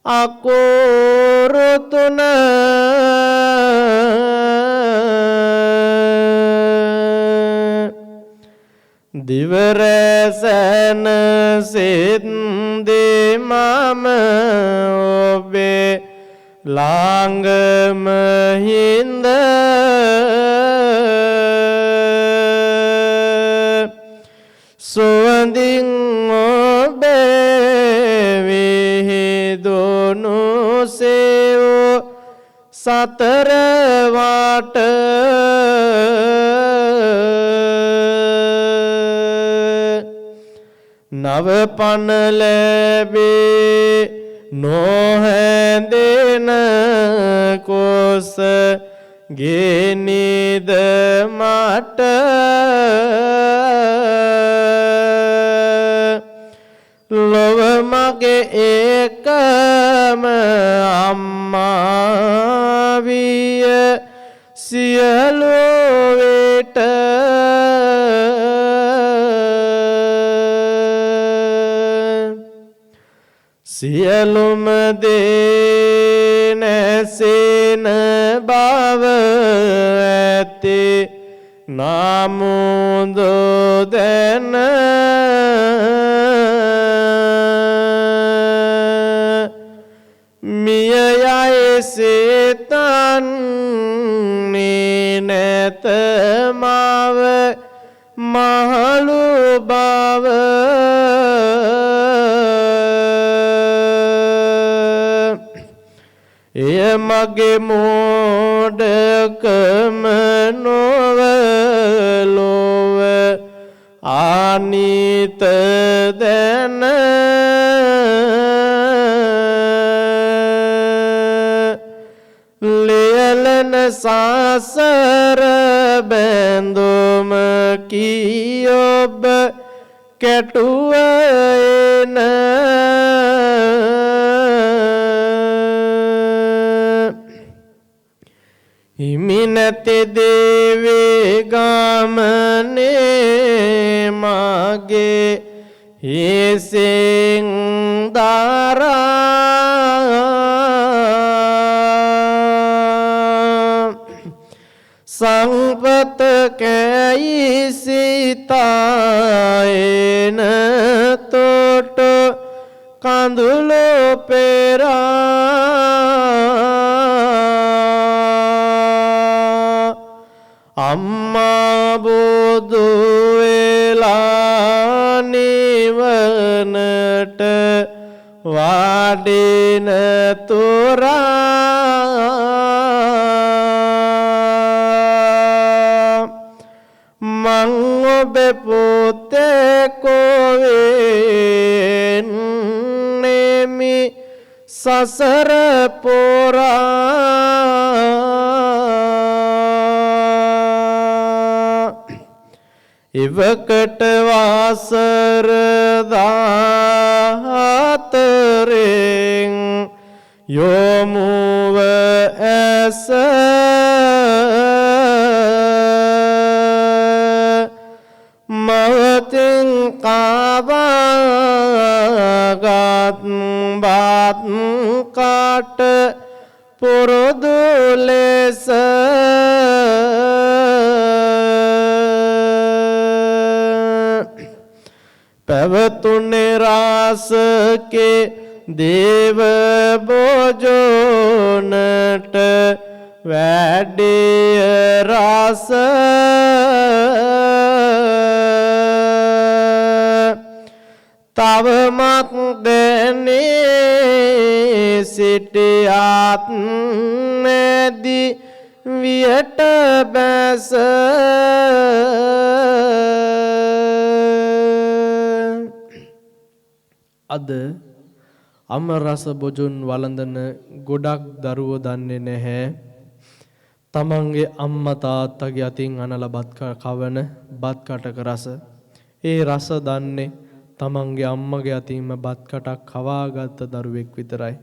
අකුරු තුන දිවරසන සිද්දේ මම ඔබේ ළඟම හිඳ සුවඳින් ඔබේ විහිදුණු සේව් සතර වාට නව පන ලැබේ නොහැඳෙන කුස ගෙනිද මට ලොව මගේ ඒකම අම්මා විය සියලු විට සියලුම දේ නැසෙන බව ඇති නාමුද දැන මිය යයි සිතන්නේ නැත මාව මහලු බව එය මගේ මෝඩකම නොව ලොව ආනීත දැන ලියලන සාසර බැඳුම කී ඔබ කැටුව එන හිමි නැති දේවේ ගමනේ මගේ හිසෙන් දරා සංපත කැයි සිතායන තොට කඳුළු පෙරා අම්මා බුදු වෙලා නිවනට වාඩින තුරා මං ඔබ පුතෙකු වෙන්නෙමි සසර පුරා ඉවකට වාසර 14 යොමුව ඇස මවතින් කාවාගත් බත් කාට පුරුදු ලෙස පැවතුනේ රාසකේ දේව භෝජනට වැඩි රස තවමත් දැනේ සිටියාත් නැදි වියට බැස අද අම රස බොජුන් වළඳන ගොඩක් දරුවෝ දන්නේ නැහැ තමන්ගේ අම්මා තාත්තගේ අතින් අනලා බත් කවන බත් කටක රස. ඒ රස දන්නේ තමන්ගේ අම්මගේ අතින්ම බත් කටක් කවාගත්ත දරුවෙක් විතරයි.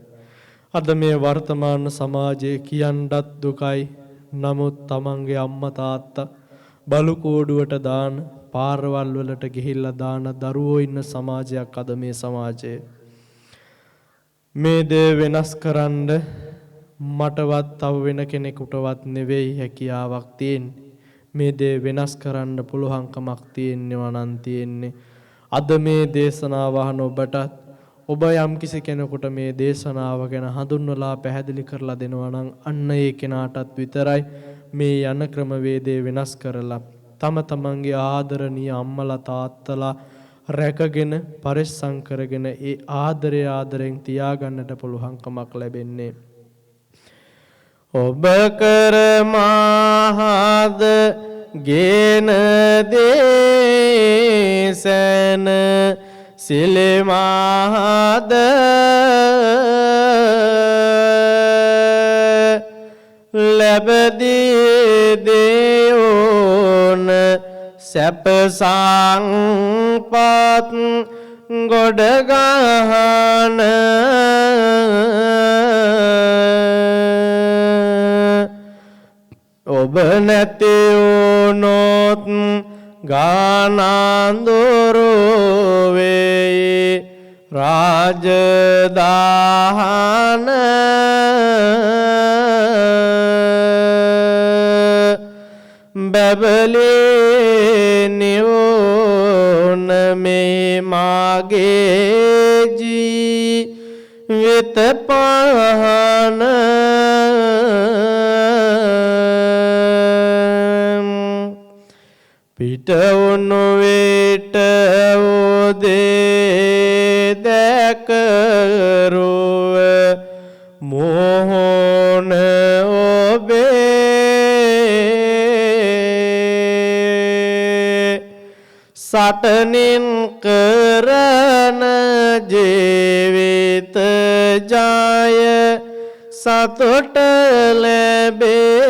අද මේ වර්තමාන සමාජයේ කියන්නත් දුකයි. නමුත් තමන්ගේ අම්මා තාත්තා බලු කෝඩුවට දාන, පාරවල් වලට ගිහිල්ලා දාන දරුවෝ ඉන්න සමාජයක් අද මේ සමාජයේ. මේ දේ වෙනස් කරන්න මටවත් තව වෙන කෙනෙකුටවත් නෙවෙයි හැකියාවක් තියෙන්නේ. මේ දේ වෙනස් කරන්න පුළුවන්කමක් තියෙනවා නම් තියෙන්නේ අද මේ දේශනාව අහන ඔබටත්, ඔබ යම්කිසි කෙනෙකුට මේ දේශනාව ගැන හඳුන්වලා පැහැදිලි කරලා දෙනවා නම් අන්න ඒ කෙනාටත් විතරයි මේ යන ක්‍රමවේදය වෙනස් කරලා තම තමන්ගේ ආදරණීය අම්මලා තාත්තලා රැකගෙන පරිස්සම් කරගෙන ඒ ආදරය ආදරෙන් තියාගන්නට පුළුවන්කමක් ලැබෙන්නේ. ඔබ කරමාහද ගෙන දේසන සිලමාහද ලැබදී දේවෝන සැප සංපත් ගොඩ ගහන ඔබ නැති වුණොත් ගානඳුරු වෙයි රාජදාහන බැබලේ නිවුන මේ මාගේ ජීවිත පහන පිට වුණු විට උදේ දැකරුව මොහොන ඔබේ සටනින් කරන ජීවිත ජය සතුට ලැබේ.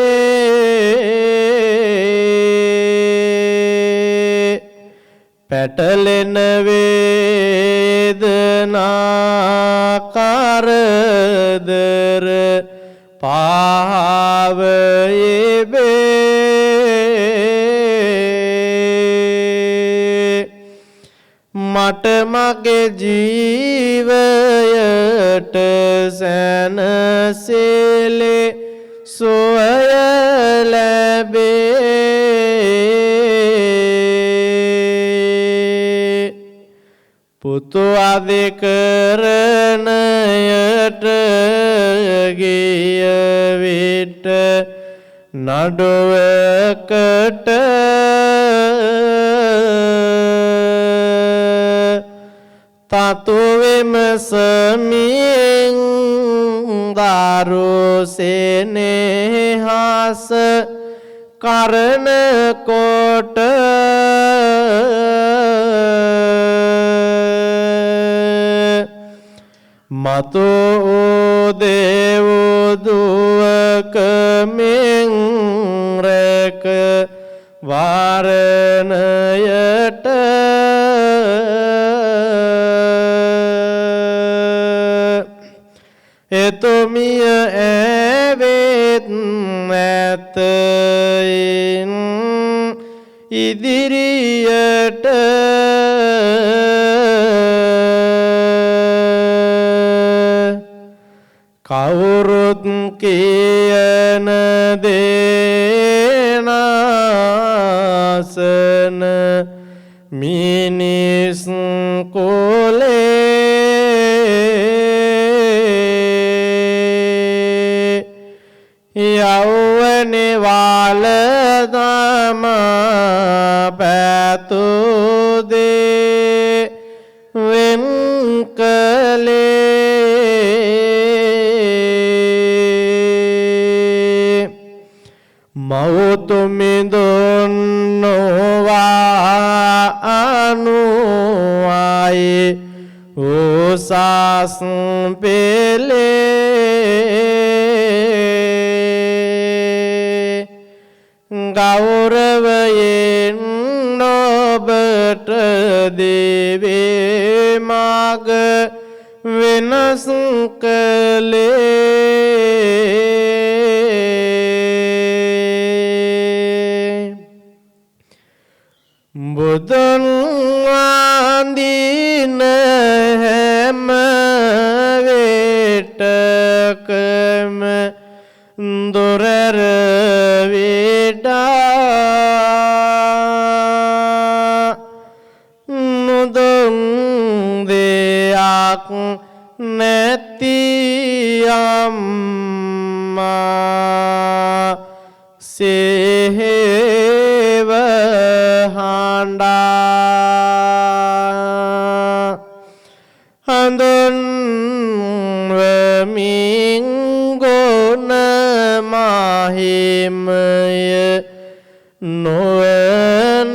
පැටලෙන වේදනා කරදර පාව යෙබේ. මට මගේ ජීවයට සැනසෙලේ සුවය ලැබේ. පුතු අධිකරණයට ගිය විට නඩුවකට තතු විමසමින් දරු සෙනෙහස කරන කොට මතු දේව දුවක මෙන් රැක වාරණයට එතුමිය ඇවෙත් නැත ඉදිරියට කවුරුත් කියන දේ නාසන මිනිස් කොලේ යෞවනේ වාල දමා පැතු දේ වෙන් කළේ මව්තුමි දුන්නෝවා අනුවයි උසස් පෙළේ ගෞරවයෙන් ඔබට දේවේ මාග වෙනස් කළේ. බුදුන් වඳින හැම විටකම දොරර විඩා නුදුන් දෙයක් නැති අම්මා සේව හඬා හඳුන්වමින් ගුණ මහිමය නොවන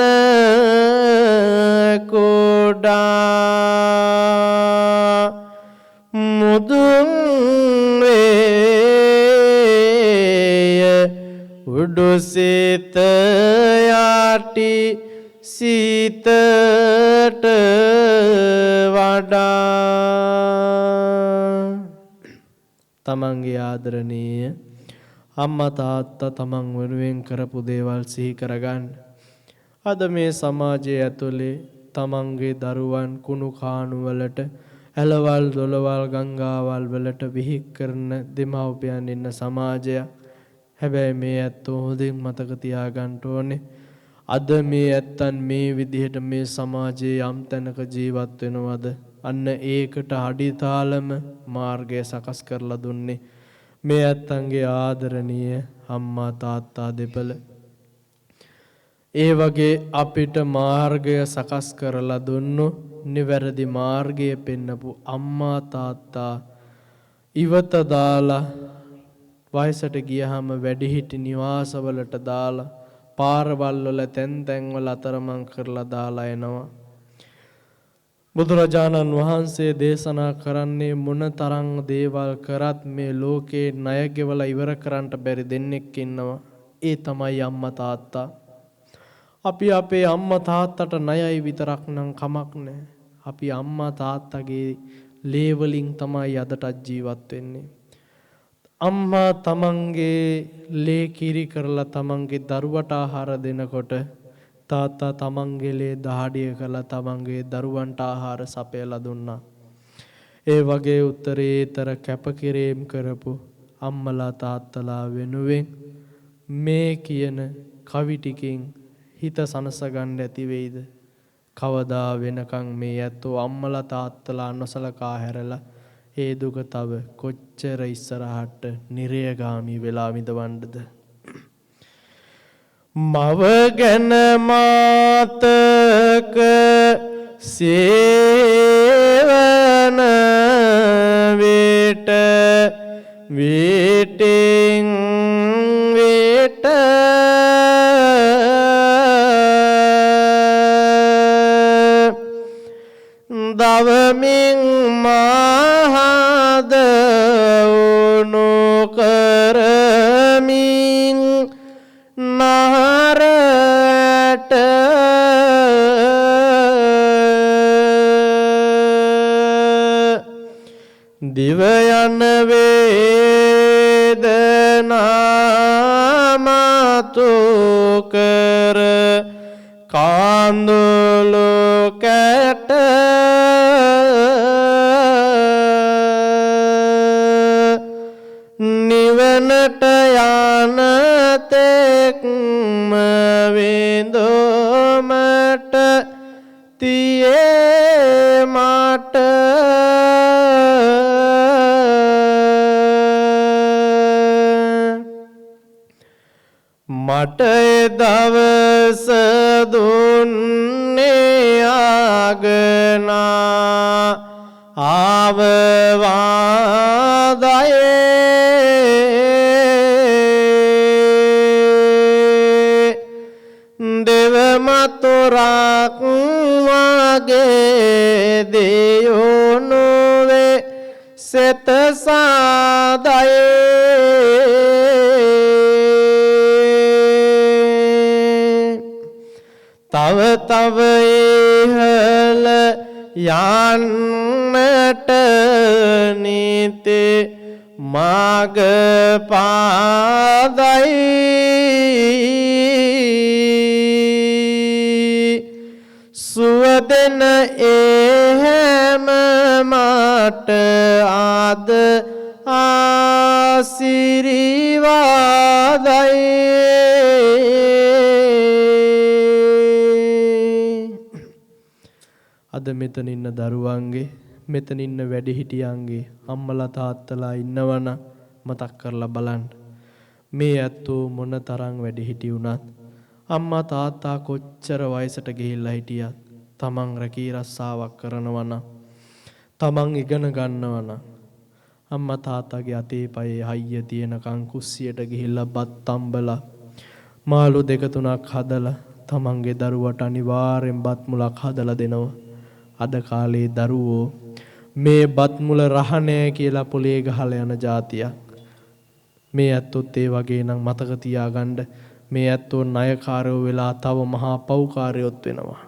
කුඩා මුදුන් වේය උඩු සිත යටි සිතට වඩා. තමන්ගේ ආදරණීය අම්මා තාත්තා තමන් වෙනුවෙන් කරපු දේවල් සිහි කරගන්න. අද මේ සමාජය ඇතුලේ තමන්ගේ දරුවන් කුණු කාණු වලට, ඇලවල් දොළවල් ගංගාවල් වලට විහික් කරන දෙමව්පියන් ඉන්න සමාජයක්. හැබැයි මේ ඇත්තෝ හොඳින් මතක තියාගන්න ඕනේ. අද මේ ඇත්තන් මේ විදිහට මේ සමාජයේ යම් තැනක ජීවත් වෙනවද, අන්න ඒකට අඩිතාලම මාර්ගය සකස් කරලා දුන්නේ මේ ඇත්තන්ගේ ආදරණීය අම්මා තාත්තා දෙපළ. ඒ වගේ අපිට මාර්ගය සකස් කරලා දුන්නු, නිවැරදි මාර්ගය පෙන්නපු අම්මා තාත්තා ඉවත දාලා වයසට ගියහම වැඩිහිටි නිවාසවලට දාලා පාරවල් වල තැන් තැන් වල අතරමං කරලා දාලා එනවා. බුදුරජාණන් වහන්සේ දේශනා කරන්නේ මොන තරම් දේවල් කරත් මේ ලෝකේ ණය ගෙවලා ඉවර කරන්නට බැරි දෙන්නෙක් ඉන්නවා. ඒ තමයි අම්මා තාත්තා. අපි අපේ අම්මා තාත්තට ණයයි විතරක් නම් කමක් නෑ. අපි අම්මා තාත්තගේ ලේ වලින් තමයි අදටත් ජීවත් වෙන්නේ. අම්මා තමන්ගේ ලේ කිරි කරලා තමන්ගේ දරුවට ආහාර දෙනකොට තාත්තා තමන්ගේ ලේ දහඩිය කරලා තමන්ගේ දරුවන්ට ආහාර සපයලා දුන්නා. ඒ වගේ උත්තරීතර කැපකිරීම් කරපු අම්මලා තාත්තලා වෙනුවෙන් මේ කියන කවි ටිකෙන් හිත සනස ගන්න ඇති වෙයිද? කවදා වෙනකන් මේ ඇත්තෝ අම්මලා තාත්තලා නොසලකා හැරලා ඒ දුක තව කොච්චර ඉස්සරහට නිරයගාමී වෙලා විඳවන්නද? මව ගැන මාතක සේවන විට විටින් විට දවමින් මහද උණු කරමින් නහරට දිව යන වේදනා මතු කර කාඳුළු කැට නිවනට යන තෙක්ම විඳොමට තියේ මට. මට ඒ දවස දුන්නේ ආගනා ආවවාදයේ දෙව මතුරක් වගේ දියුණු වෙත සාදයි. තව තව ඉහළ යන්නට නීති මාග පාදයි. සුව දෙන ඒ හැම මට ආද ආසිරිවාදයි. අද මෙතන ඉන්න දරුවන්ගේ, මෙතන ඉන්න වැඩිහිටියන්ගේ අම්මලා තාත්තලා ඉන්නවනම් මතක් කරලා බලන්න. මේ ඇත්තෝ මොන තරම් වැඩිහිටි වුණත්, අම්මා තාත්තා කොච්චර වයසට ගිහිල්ලා හිටියත්, තමන් රැකී රස්සාවක් කරනවා නම්, තමන් ඉගෙන ගන්නවා නම්, අම්මා තාත්තගේ අතේ පයේ හයිය තියෙනකන් කුස්සියට ගිහිල්ලා බත් තම්බලා මාළු දෙක තුනක් හදලා තමන්ගේ දරුවට අනිවාර්යෙන් බත් මුලක් හදලා දෙනවා. අද කාලේ දරුවෝ මේ බත් මුල රහ නෑ කියලා පොලේ ගහලා යන ජාතියක්. මේ ඇත්තොත් ඒ වගේ නම් මතක තියාගන්න, මේ ඇත්තෝ ණයකාරයෝ වෙලා තව මහා පව්කාරයොත් වෙනවා.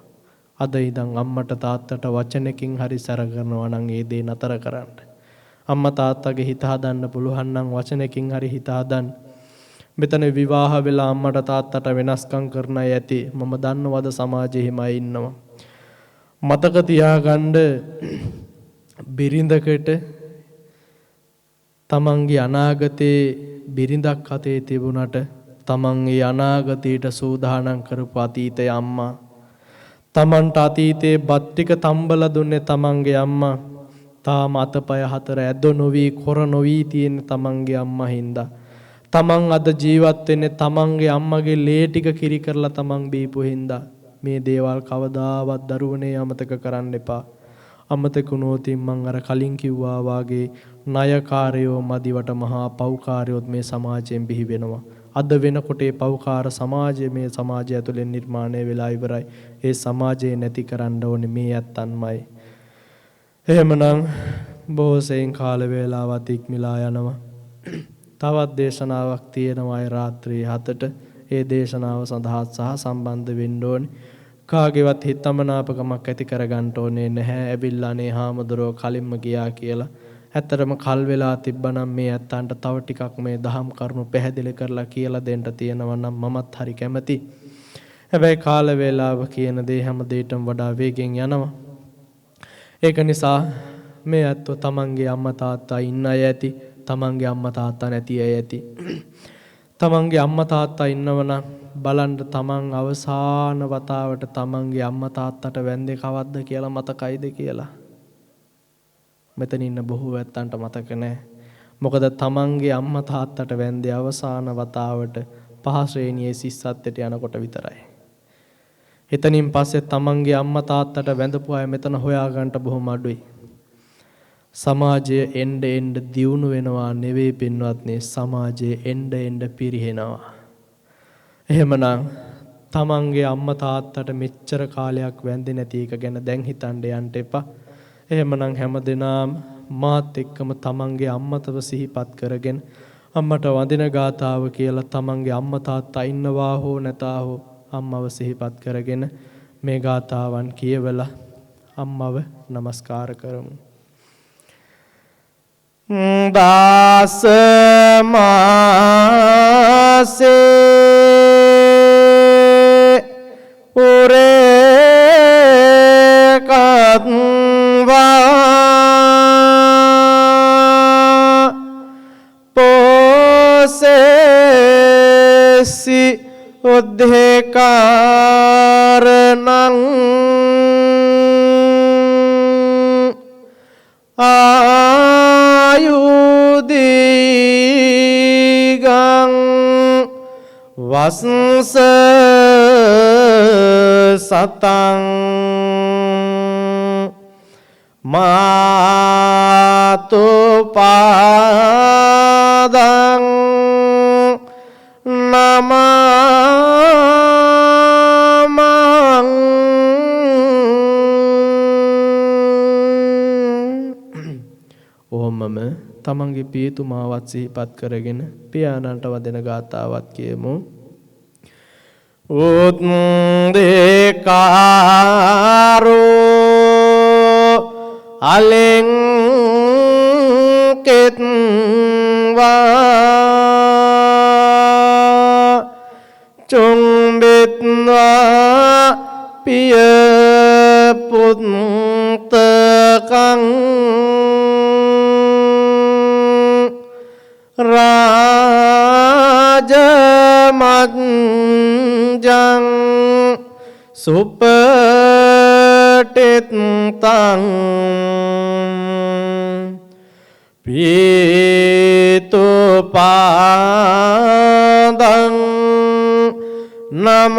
අද ඉඳන් අම්මට තාත්තට වචනකින් හරි සැර කරනවා නම් ඒ දේ නතර කරන්න. අම්මා තාත්තගේ හිත හදන්න පුළුවන් නම් වචනකින් හරි හිත හදන්න. මෙතන විවාහ වෙලා අම්මට තාත්තට වෙනස්කම් කරන අය ඇති. මම දන්නවද සමාජයේ එහෙම අය ඉන්නවා. මතක තියාගන්න, බිරිඳකට තමන්ගේ අනාගතේ බිරිඳක් අතේ තිබුණට තමන් ඒ අනාගතයට සූදානම් කරපු අතීතයේ අම්මා, තමන්ට අතීතයේ බත් ටික තම්බලා දුන්නේ තමන්ගේ අම්මා, තාම අතපය හතර ඇද නොවි කොර නොවි තියෙන තමන්ගේ අම්මා හින්දා, තමන් අද ජීවත් වෙන්නේ තමන්ගේ අම්මගේ ලේ ටික කිරි කරලා තමන් බීපු හින්දා. මේ දේවල් කවදාවත් දරුවනේ අමතක කරන්න එපා. අමතක වුණොත් මං අර කලින් කිව්වා වාගේ ණයකාරයෝ මදිවට මහා පව්කාරයොත් මේ සමාජයෙන් බිහි වෙනවා. අද වෙනකොට ඒ පව්කාර සමාජය මේ සමාජය ඇතුලෙන් නිර්මාණය වෙලා ඉවරයි. ඒ සමාජය නැති කරන්න ඕනේ මේ ඇත්තන්මයි. එහෙමනම් බොහෝ සෙයින් කාල වේලාවත් ඉක්මලා යනවා. තවත් දේශනාවක් තියෙනවා ඒ රාත්‍රී 7ට. ඒ දේශනාව සඳහා සහ සම්බන්ධ වෙන්න ඕනේ. කාගේවත් හිතමනාපකමක් ඇති කරගන්න ඕනේ නැහැ. ඇවිල්ලා අනේ හාමුදුරුවෝ කලින්ම ගියා කියලා. ඇත්තටම කල් වෙලා තිබ්බනම් මේ ඇත්තන්ට තව ටිකක් මේ දහම් කරුණු පැහැදිලි කරලා කියලා දෙන්න තියෙනවා නම් මමත් හරි කැමති. හැබැයි කාල වේලාව කියන දේ හැම දෙයකටම වඩා වේගෙන් යනවා. ඒක නිසා මේ ඇත්තෝ තමන්ගේ අම්මා තාත්තා ඉන්න අය ඇති, තමන්ගේ අම්මා තාත්තා නැති අය ඇති. තමන්ගේ අම්මා තාත්තා ඉන්නවනම් බලන්න තමන් අවසාන වතාවට තමන්ගේ අම්මා තාත්තට වැන්දේ කවද්ද කියලා මතකයිද කියලා. මෙතන ඉන්න බොහෝ ඇත්තන්ට මතක නෑ. මොකද තමන්ගේ අම්මා තාත්තට වැන්දේ අවසාන වතාවට පහ ශ්‍රේණියේ ශිෂ්‍යත්වයට යනකොට විතරයි. එතනින් පස්සේ තමන්ගේ අම්මා තාත්තට වැඳපු අය මෙතන හොයාගන්න බොහොම අඩුයි. සමාජය එන්න එන්න දියුණු වෙනවා නෙවෙයි පින්වත්නි, සමාජය එන්න එන්න පිරිහෙනවා. එහෙමනම් තමන්ගේ අම්මා තාත්තට මෙච්චර කාලයක් වැඳේ නැති එක ගැන දැන් හිතන්න යන්න එපා. එහෙමනම් හැමදෙනාම මාත් එක්කම තමන්ගේ අම්මතව සිහිපත් කරගෙන අම්මට වඳින ගාථාව කියලා තමන්ගේ අම්මා තාත්තා ඉන්නවා හෝ නැතා හෝ අම්මව සිහිපත් කරගෙන මේ ගාථාවන් කියවලා අම්මව නමස්කාර කරමු. දාස මාසේ උරේ කත්වා පෝසේසි උද්ධේකාරණං ආයුදීගං වස්ස සතං මාතු පාදං නමං. ඔහොමම තමන්ගේ පියතුමාවත් සිහිපත් කරගෙන පියාණන්ට වදින ගාථාවත් කියමු. උද්දේකාරෝ අලෙන් කෙත්වා චුම්බිත්වා පිය පුත්තකං රාජමජ්ජං සුපටිත්තං පීතුපාදං නමාමං.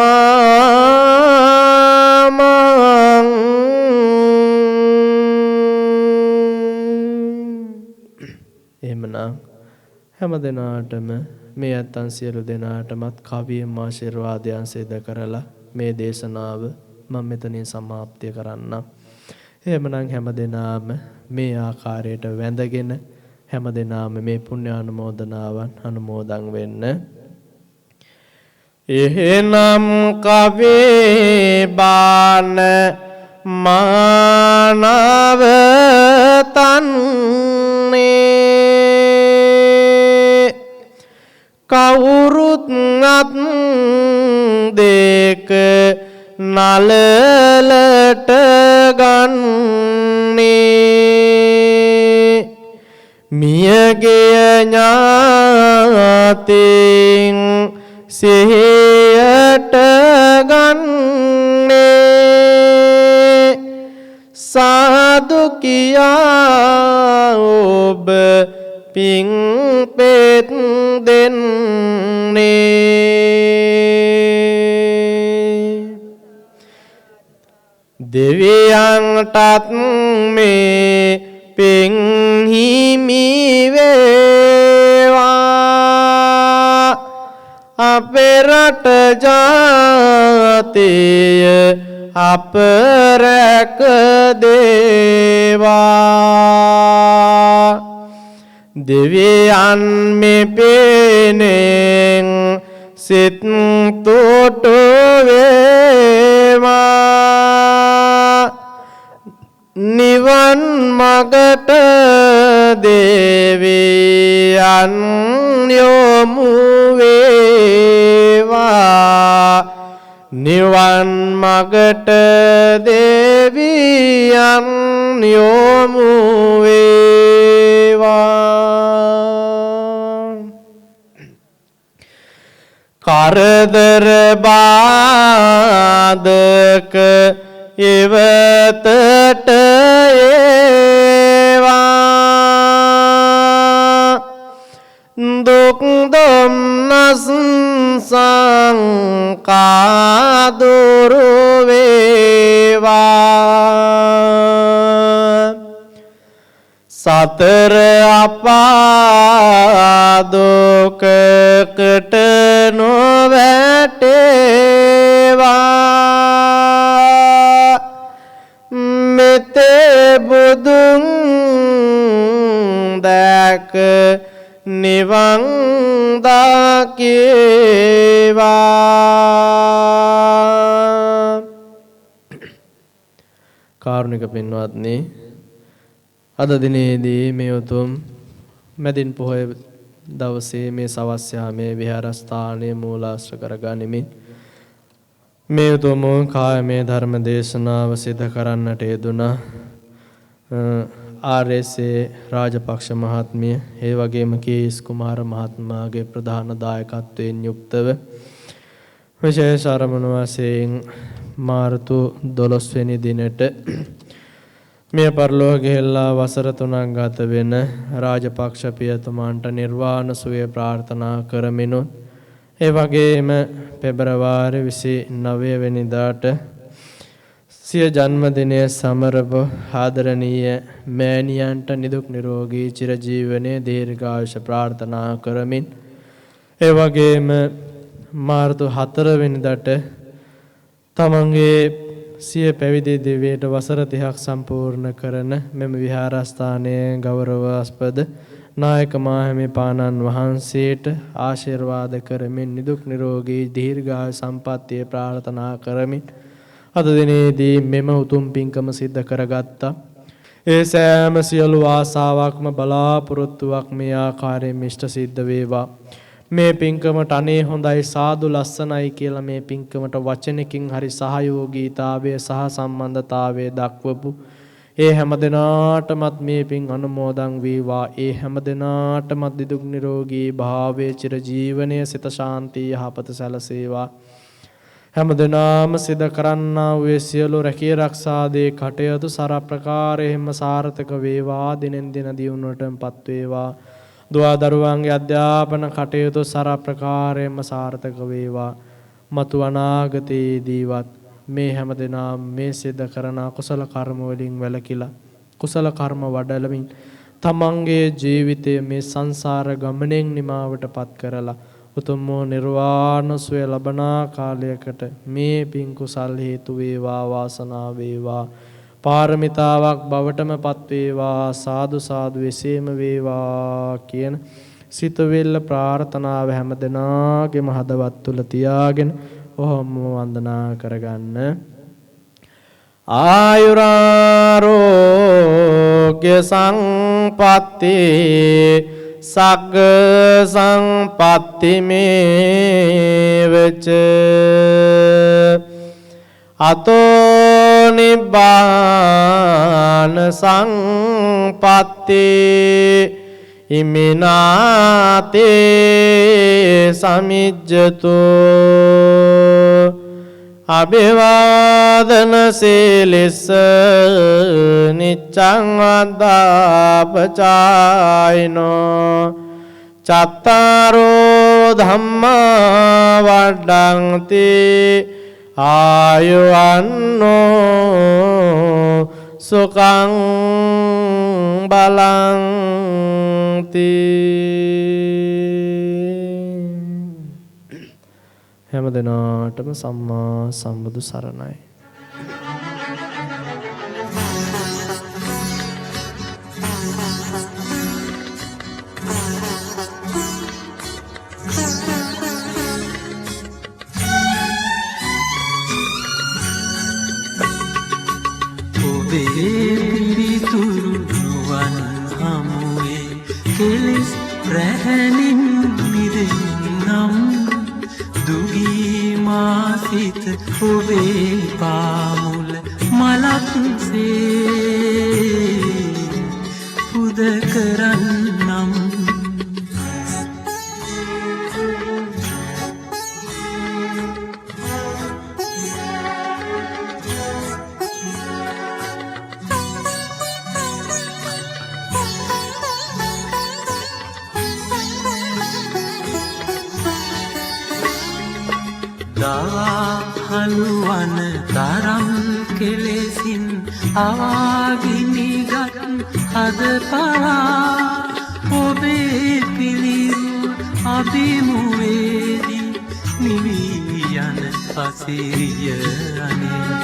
එහෙමනම් හැම දෙනාටම මේ ඇත්තන් සියලු දෙනාටමත් කවියෙන් ආශිර්වාදයන් සිදු කරලා මේ දේශනාව මම මෙතනින් සමාප්තිය කරන්නම්. එහෙමනම් හැම දෙනාම මේ ආකාරයට වැඳගෙන හැම දෙනාම මේ පුණ්‍යානුමෝදනාවන් අනුමෝදන් වෙන්න. එහෙනම් කවේ බාන මානව තන්නේ කවුරුත් අත් දෙක නලලට ගන්නේ මියගිය ඥාතීන් සිහියට ගන්නේ සාදු කියා ඔබ පින් පෙත් දෙන්නේ. දෙවියන්ටත් මේ පින් හිමි වේවා අපේ රට ජාතිය අප රැක දේවා. දෙවියන් මේ පේනෙන් සිත් තෝටු වේවා නිවන් මගට දෙවියන් යොමු වේවා නිවන් මගට දෙවියන් යොමු වේවා. කරදර බාධක ඉවතට ඒවා දුක් දුම්නස් සංකා දුරු වේවා. සතර අපා දුකකට නොවැටේවා මෙතේ බුදුන් දැක නිවන් දකේවා. කාරුණික පින්වත්නි, අද දිනේදී මේ උතුම් මැදින් පොහොය දවසේ මේ සවස් යාමේ විහාරස්ථානයේ මූලාශ්‍ර කරගනිමින් මේ උතුම් කායමය ධර්ම දේශනාව සිදු කරන්නට යෙදුණා ආර්.එස්.ඒ. රාජපක්ෂ මහත්මිය, ඒ වගේම කේ.එස්. කුමාර මහත්මයාගේ ප්‍රධාන දායකත්වයෙන් යුක්තව විශේෂ අරමුණු වශයෙන් මාර්තු 12 වෙනි දිනට මිය පරලොව ගිහිල්ලා වසර 3ක් ගත වෙන රාජපක්ෂ පියතුමන්ට නිර්වාණ සුවය ප්‍රාර්ථනා කරමිනුත්, ඒ වගේම පෙබරවාරි 29 වෙනිදාට සිය ජන්මදිනය සමරපු ආදරණීය මෑණියන්ට නිදුක් නිරෝගී චිරජීවනයේ දීර්ඝායුෂ ප්‍රාර්ථනා කරමින්, ඒ වගේම මාර්තු 4 වෙනිදාට තමන්ගේ සිය පැවිදි දිවියට වසර 30ක් සම්පූර්ණ කරන මෙම විහාරස්ථානයේ ගෞරවාස්පද නායක මාහිමිපාණන් වහන්සේට ආශිර්වාද කරමින් නිදුක් නිරෝගී දීර්ඝායු සම්පන්නිය ප්‍රාර්ථනා කරමින් අද දිනේදී මෙම උතුම් පින්කම සිද්ධ කරගත්තා. ඒ සෑම සියලු ආසාවක්ම බලාපොරොත්තුවක් මේ ආකාරයෙන් ඉෂ්ට සිද්ධ වේවා. මේ පින්කමට අනේ හොඳයි සාදු ලස්සනයි කියලා මේ පින්කමට වචනකින් හරි සහයෝගීතාවය සහ සම්බන්ධතාවය දක්වපු ඒ හැම දෙනාටමත් මේ පින් අනුමෝදන් වේවා. ඒ හැම දෙනාටමත් නිදුක් නිරෝගී භාවයේ චිරජීවනයේ සිත ශාන්තිය යහපත සැලසේවා. හැම දෙනාම සිද කරන්නා වූ සියලු රැකී රක්ෂා දේ කටයුතු සර ප්‍රකාරයෙන්ම සාර්ථක වේවා. දිනෙන් දින දියුණුවටපත් වේවා. දුවා දරුවන්ගේ අධ්‍යාපන කටයුතු සර ප්‍රකාරයෙන්ම සාර්ථක වේවා. මතු අනාගතයේදීවත් මේ හැම දෙනාම මේ සිද්ධ කරන අකුසල කර්ම වලින් වැළකීලා කුසල කර්ම වඩලමින් තමන්ගේ ජීවිතය මේ සංසාර ගමනෙන් නිමාවට පත් කරලා උතුම් වූ නිර්වාණ සුවය ලබන කාලයකට මේ පින් කුසල් හේතු වේවා, වාසනාව වේවා, පාරමිතාවක් බවටම පත් වේවා, සාදු සාදු එසේම වේවා කියන සිතවිල්ල ප්‍රාර්ථනාව හැම දෙනාගේම හදවත් තුල තියාගෙන ඔහොම වන්දනා කරගන්න. ආයුරාරෝග්‍ය සංපත්ති සග්ග සංපත්ති මේවච අතෝ නිබ්බාන සංපත්ති ඉමිනාතේ සමිජ්ජතු අභිවාදන සීලිස්ස නිච්ඡං වද්දාපචායිනෝ චත්තාරෝ ධම්මා වඩ්ඩಂತಿ ආයුවන්නෝ සුඛං බලං ති. හැම දිනාටම සම්මා සම්බුදු සරණයි. ඔබේ පිවිතුරු නුවන් හමුවේ කෙලෙස් රැහැනින් මිදෙන්නම් දුගී මා සිත ඔබේ පාමුල මලක් සේ පුද කරන්නම්. හලුවන තරම් කෙලෙසින් අවාගිනිගත් හද පවා ඔබේ පිළිරු අභිමුවේදී නිවී යන පසිරිය අනේ.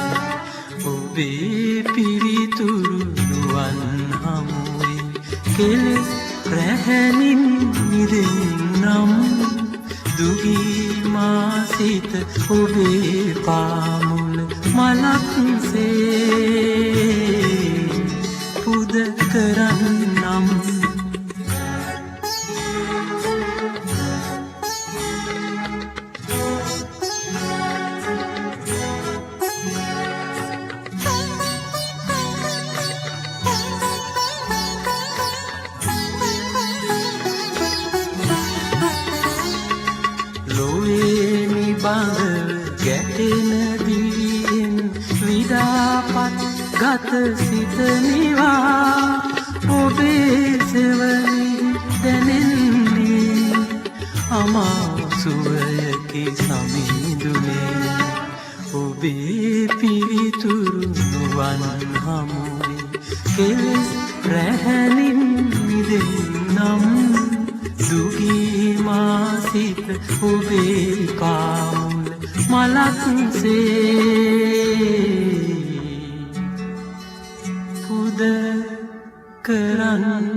ඔබේ පිවිතුරු නුවන් හමුවේ කෙලෙස් රැහැනින් මිදෙන්නම් දුගී මා සිත ඔබේ පාමුල මලක් සේ පුද කරන්නම්. ගැටෙන දිවියෙන් විදාපත් ගත සිත නිවා ඔබේ සෙවණින් දැනෙන්නේ අමා සුවයකි සමිඳුනේ. ඔබේ පිවිතුරු නුවන් හමුවේ කෙලෙස් රැහැනින් මිදෙන්නම් දුගී මා සිත ඔබේ පාමුල මලක් සේ පුද කරන්නම්.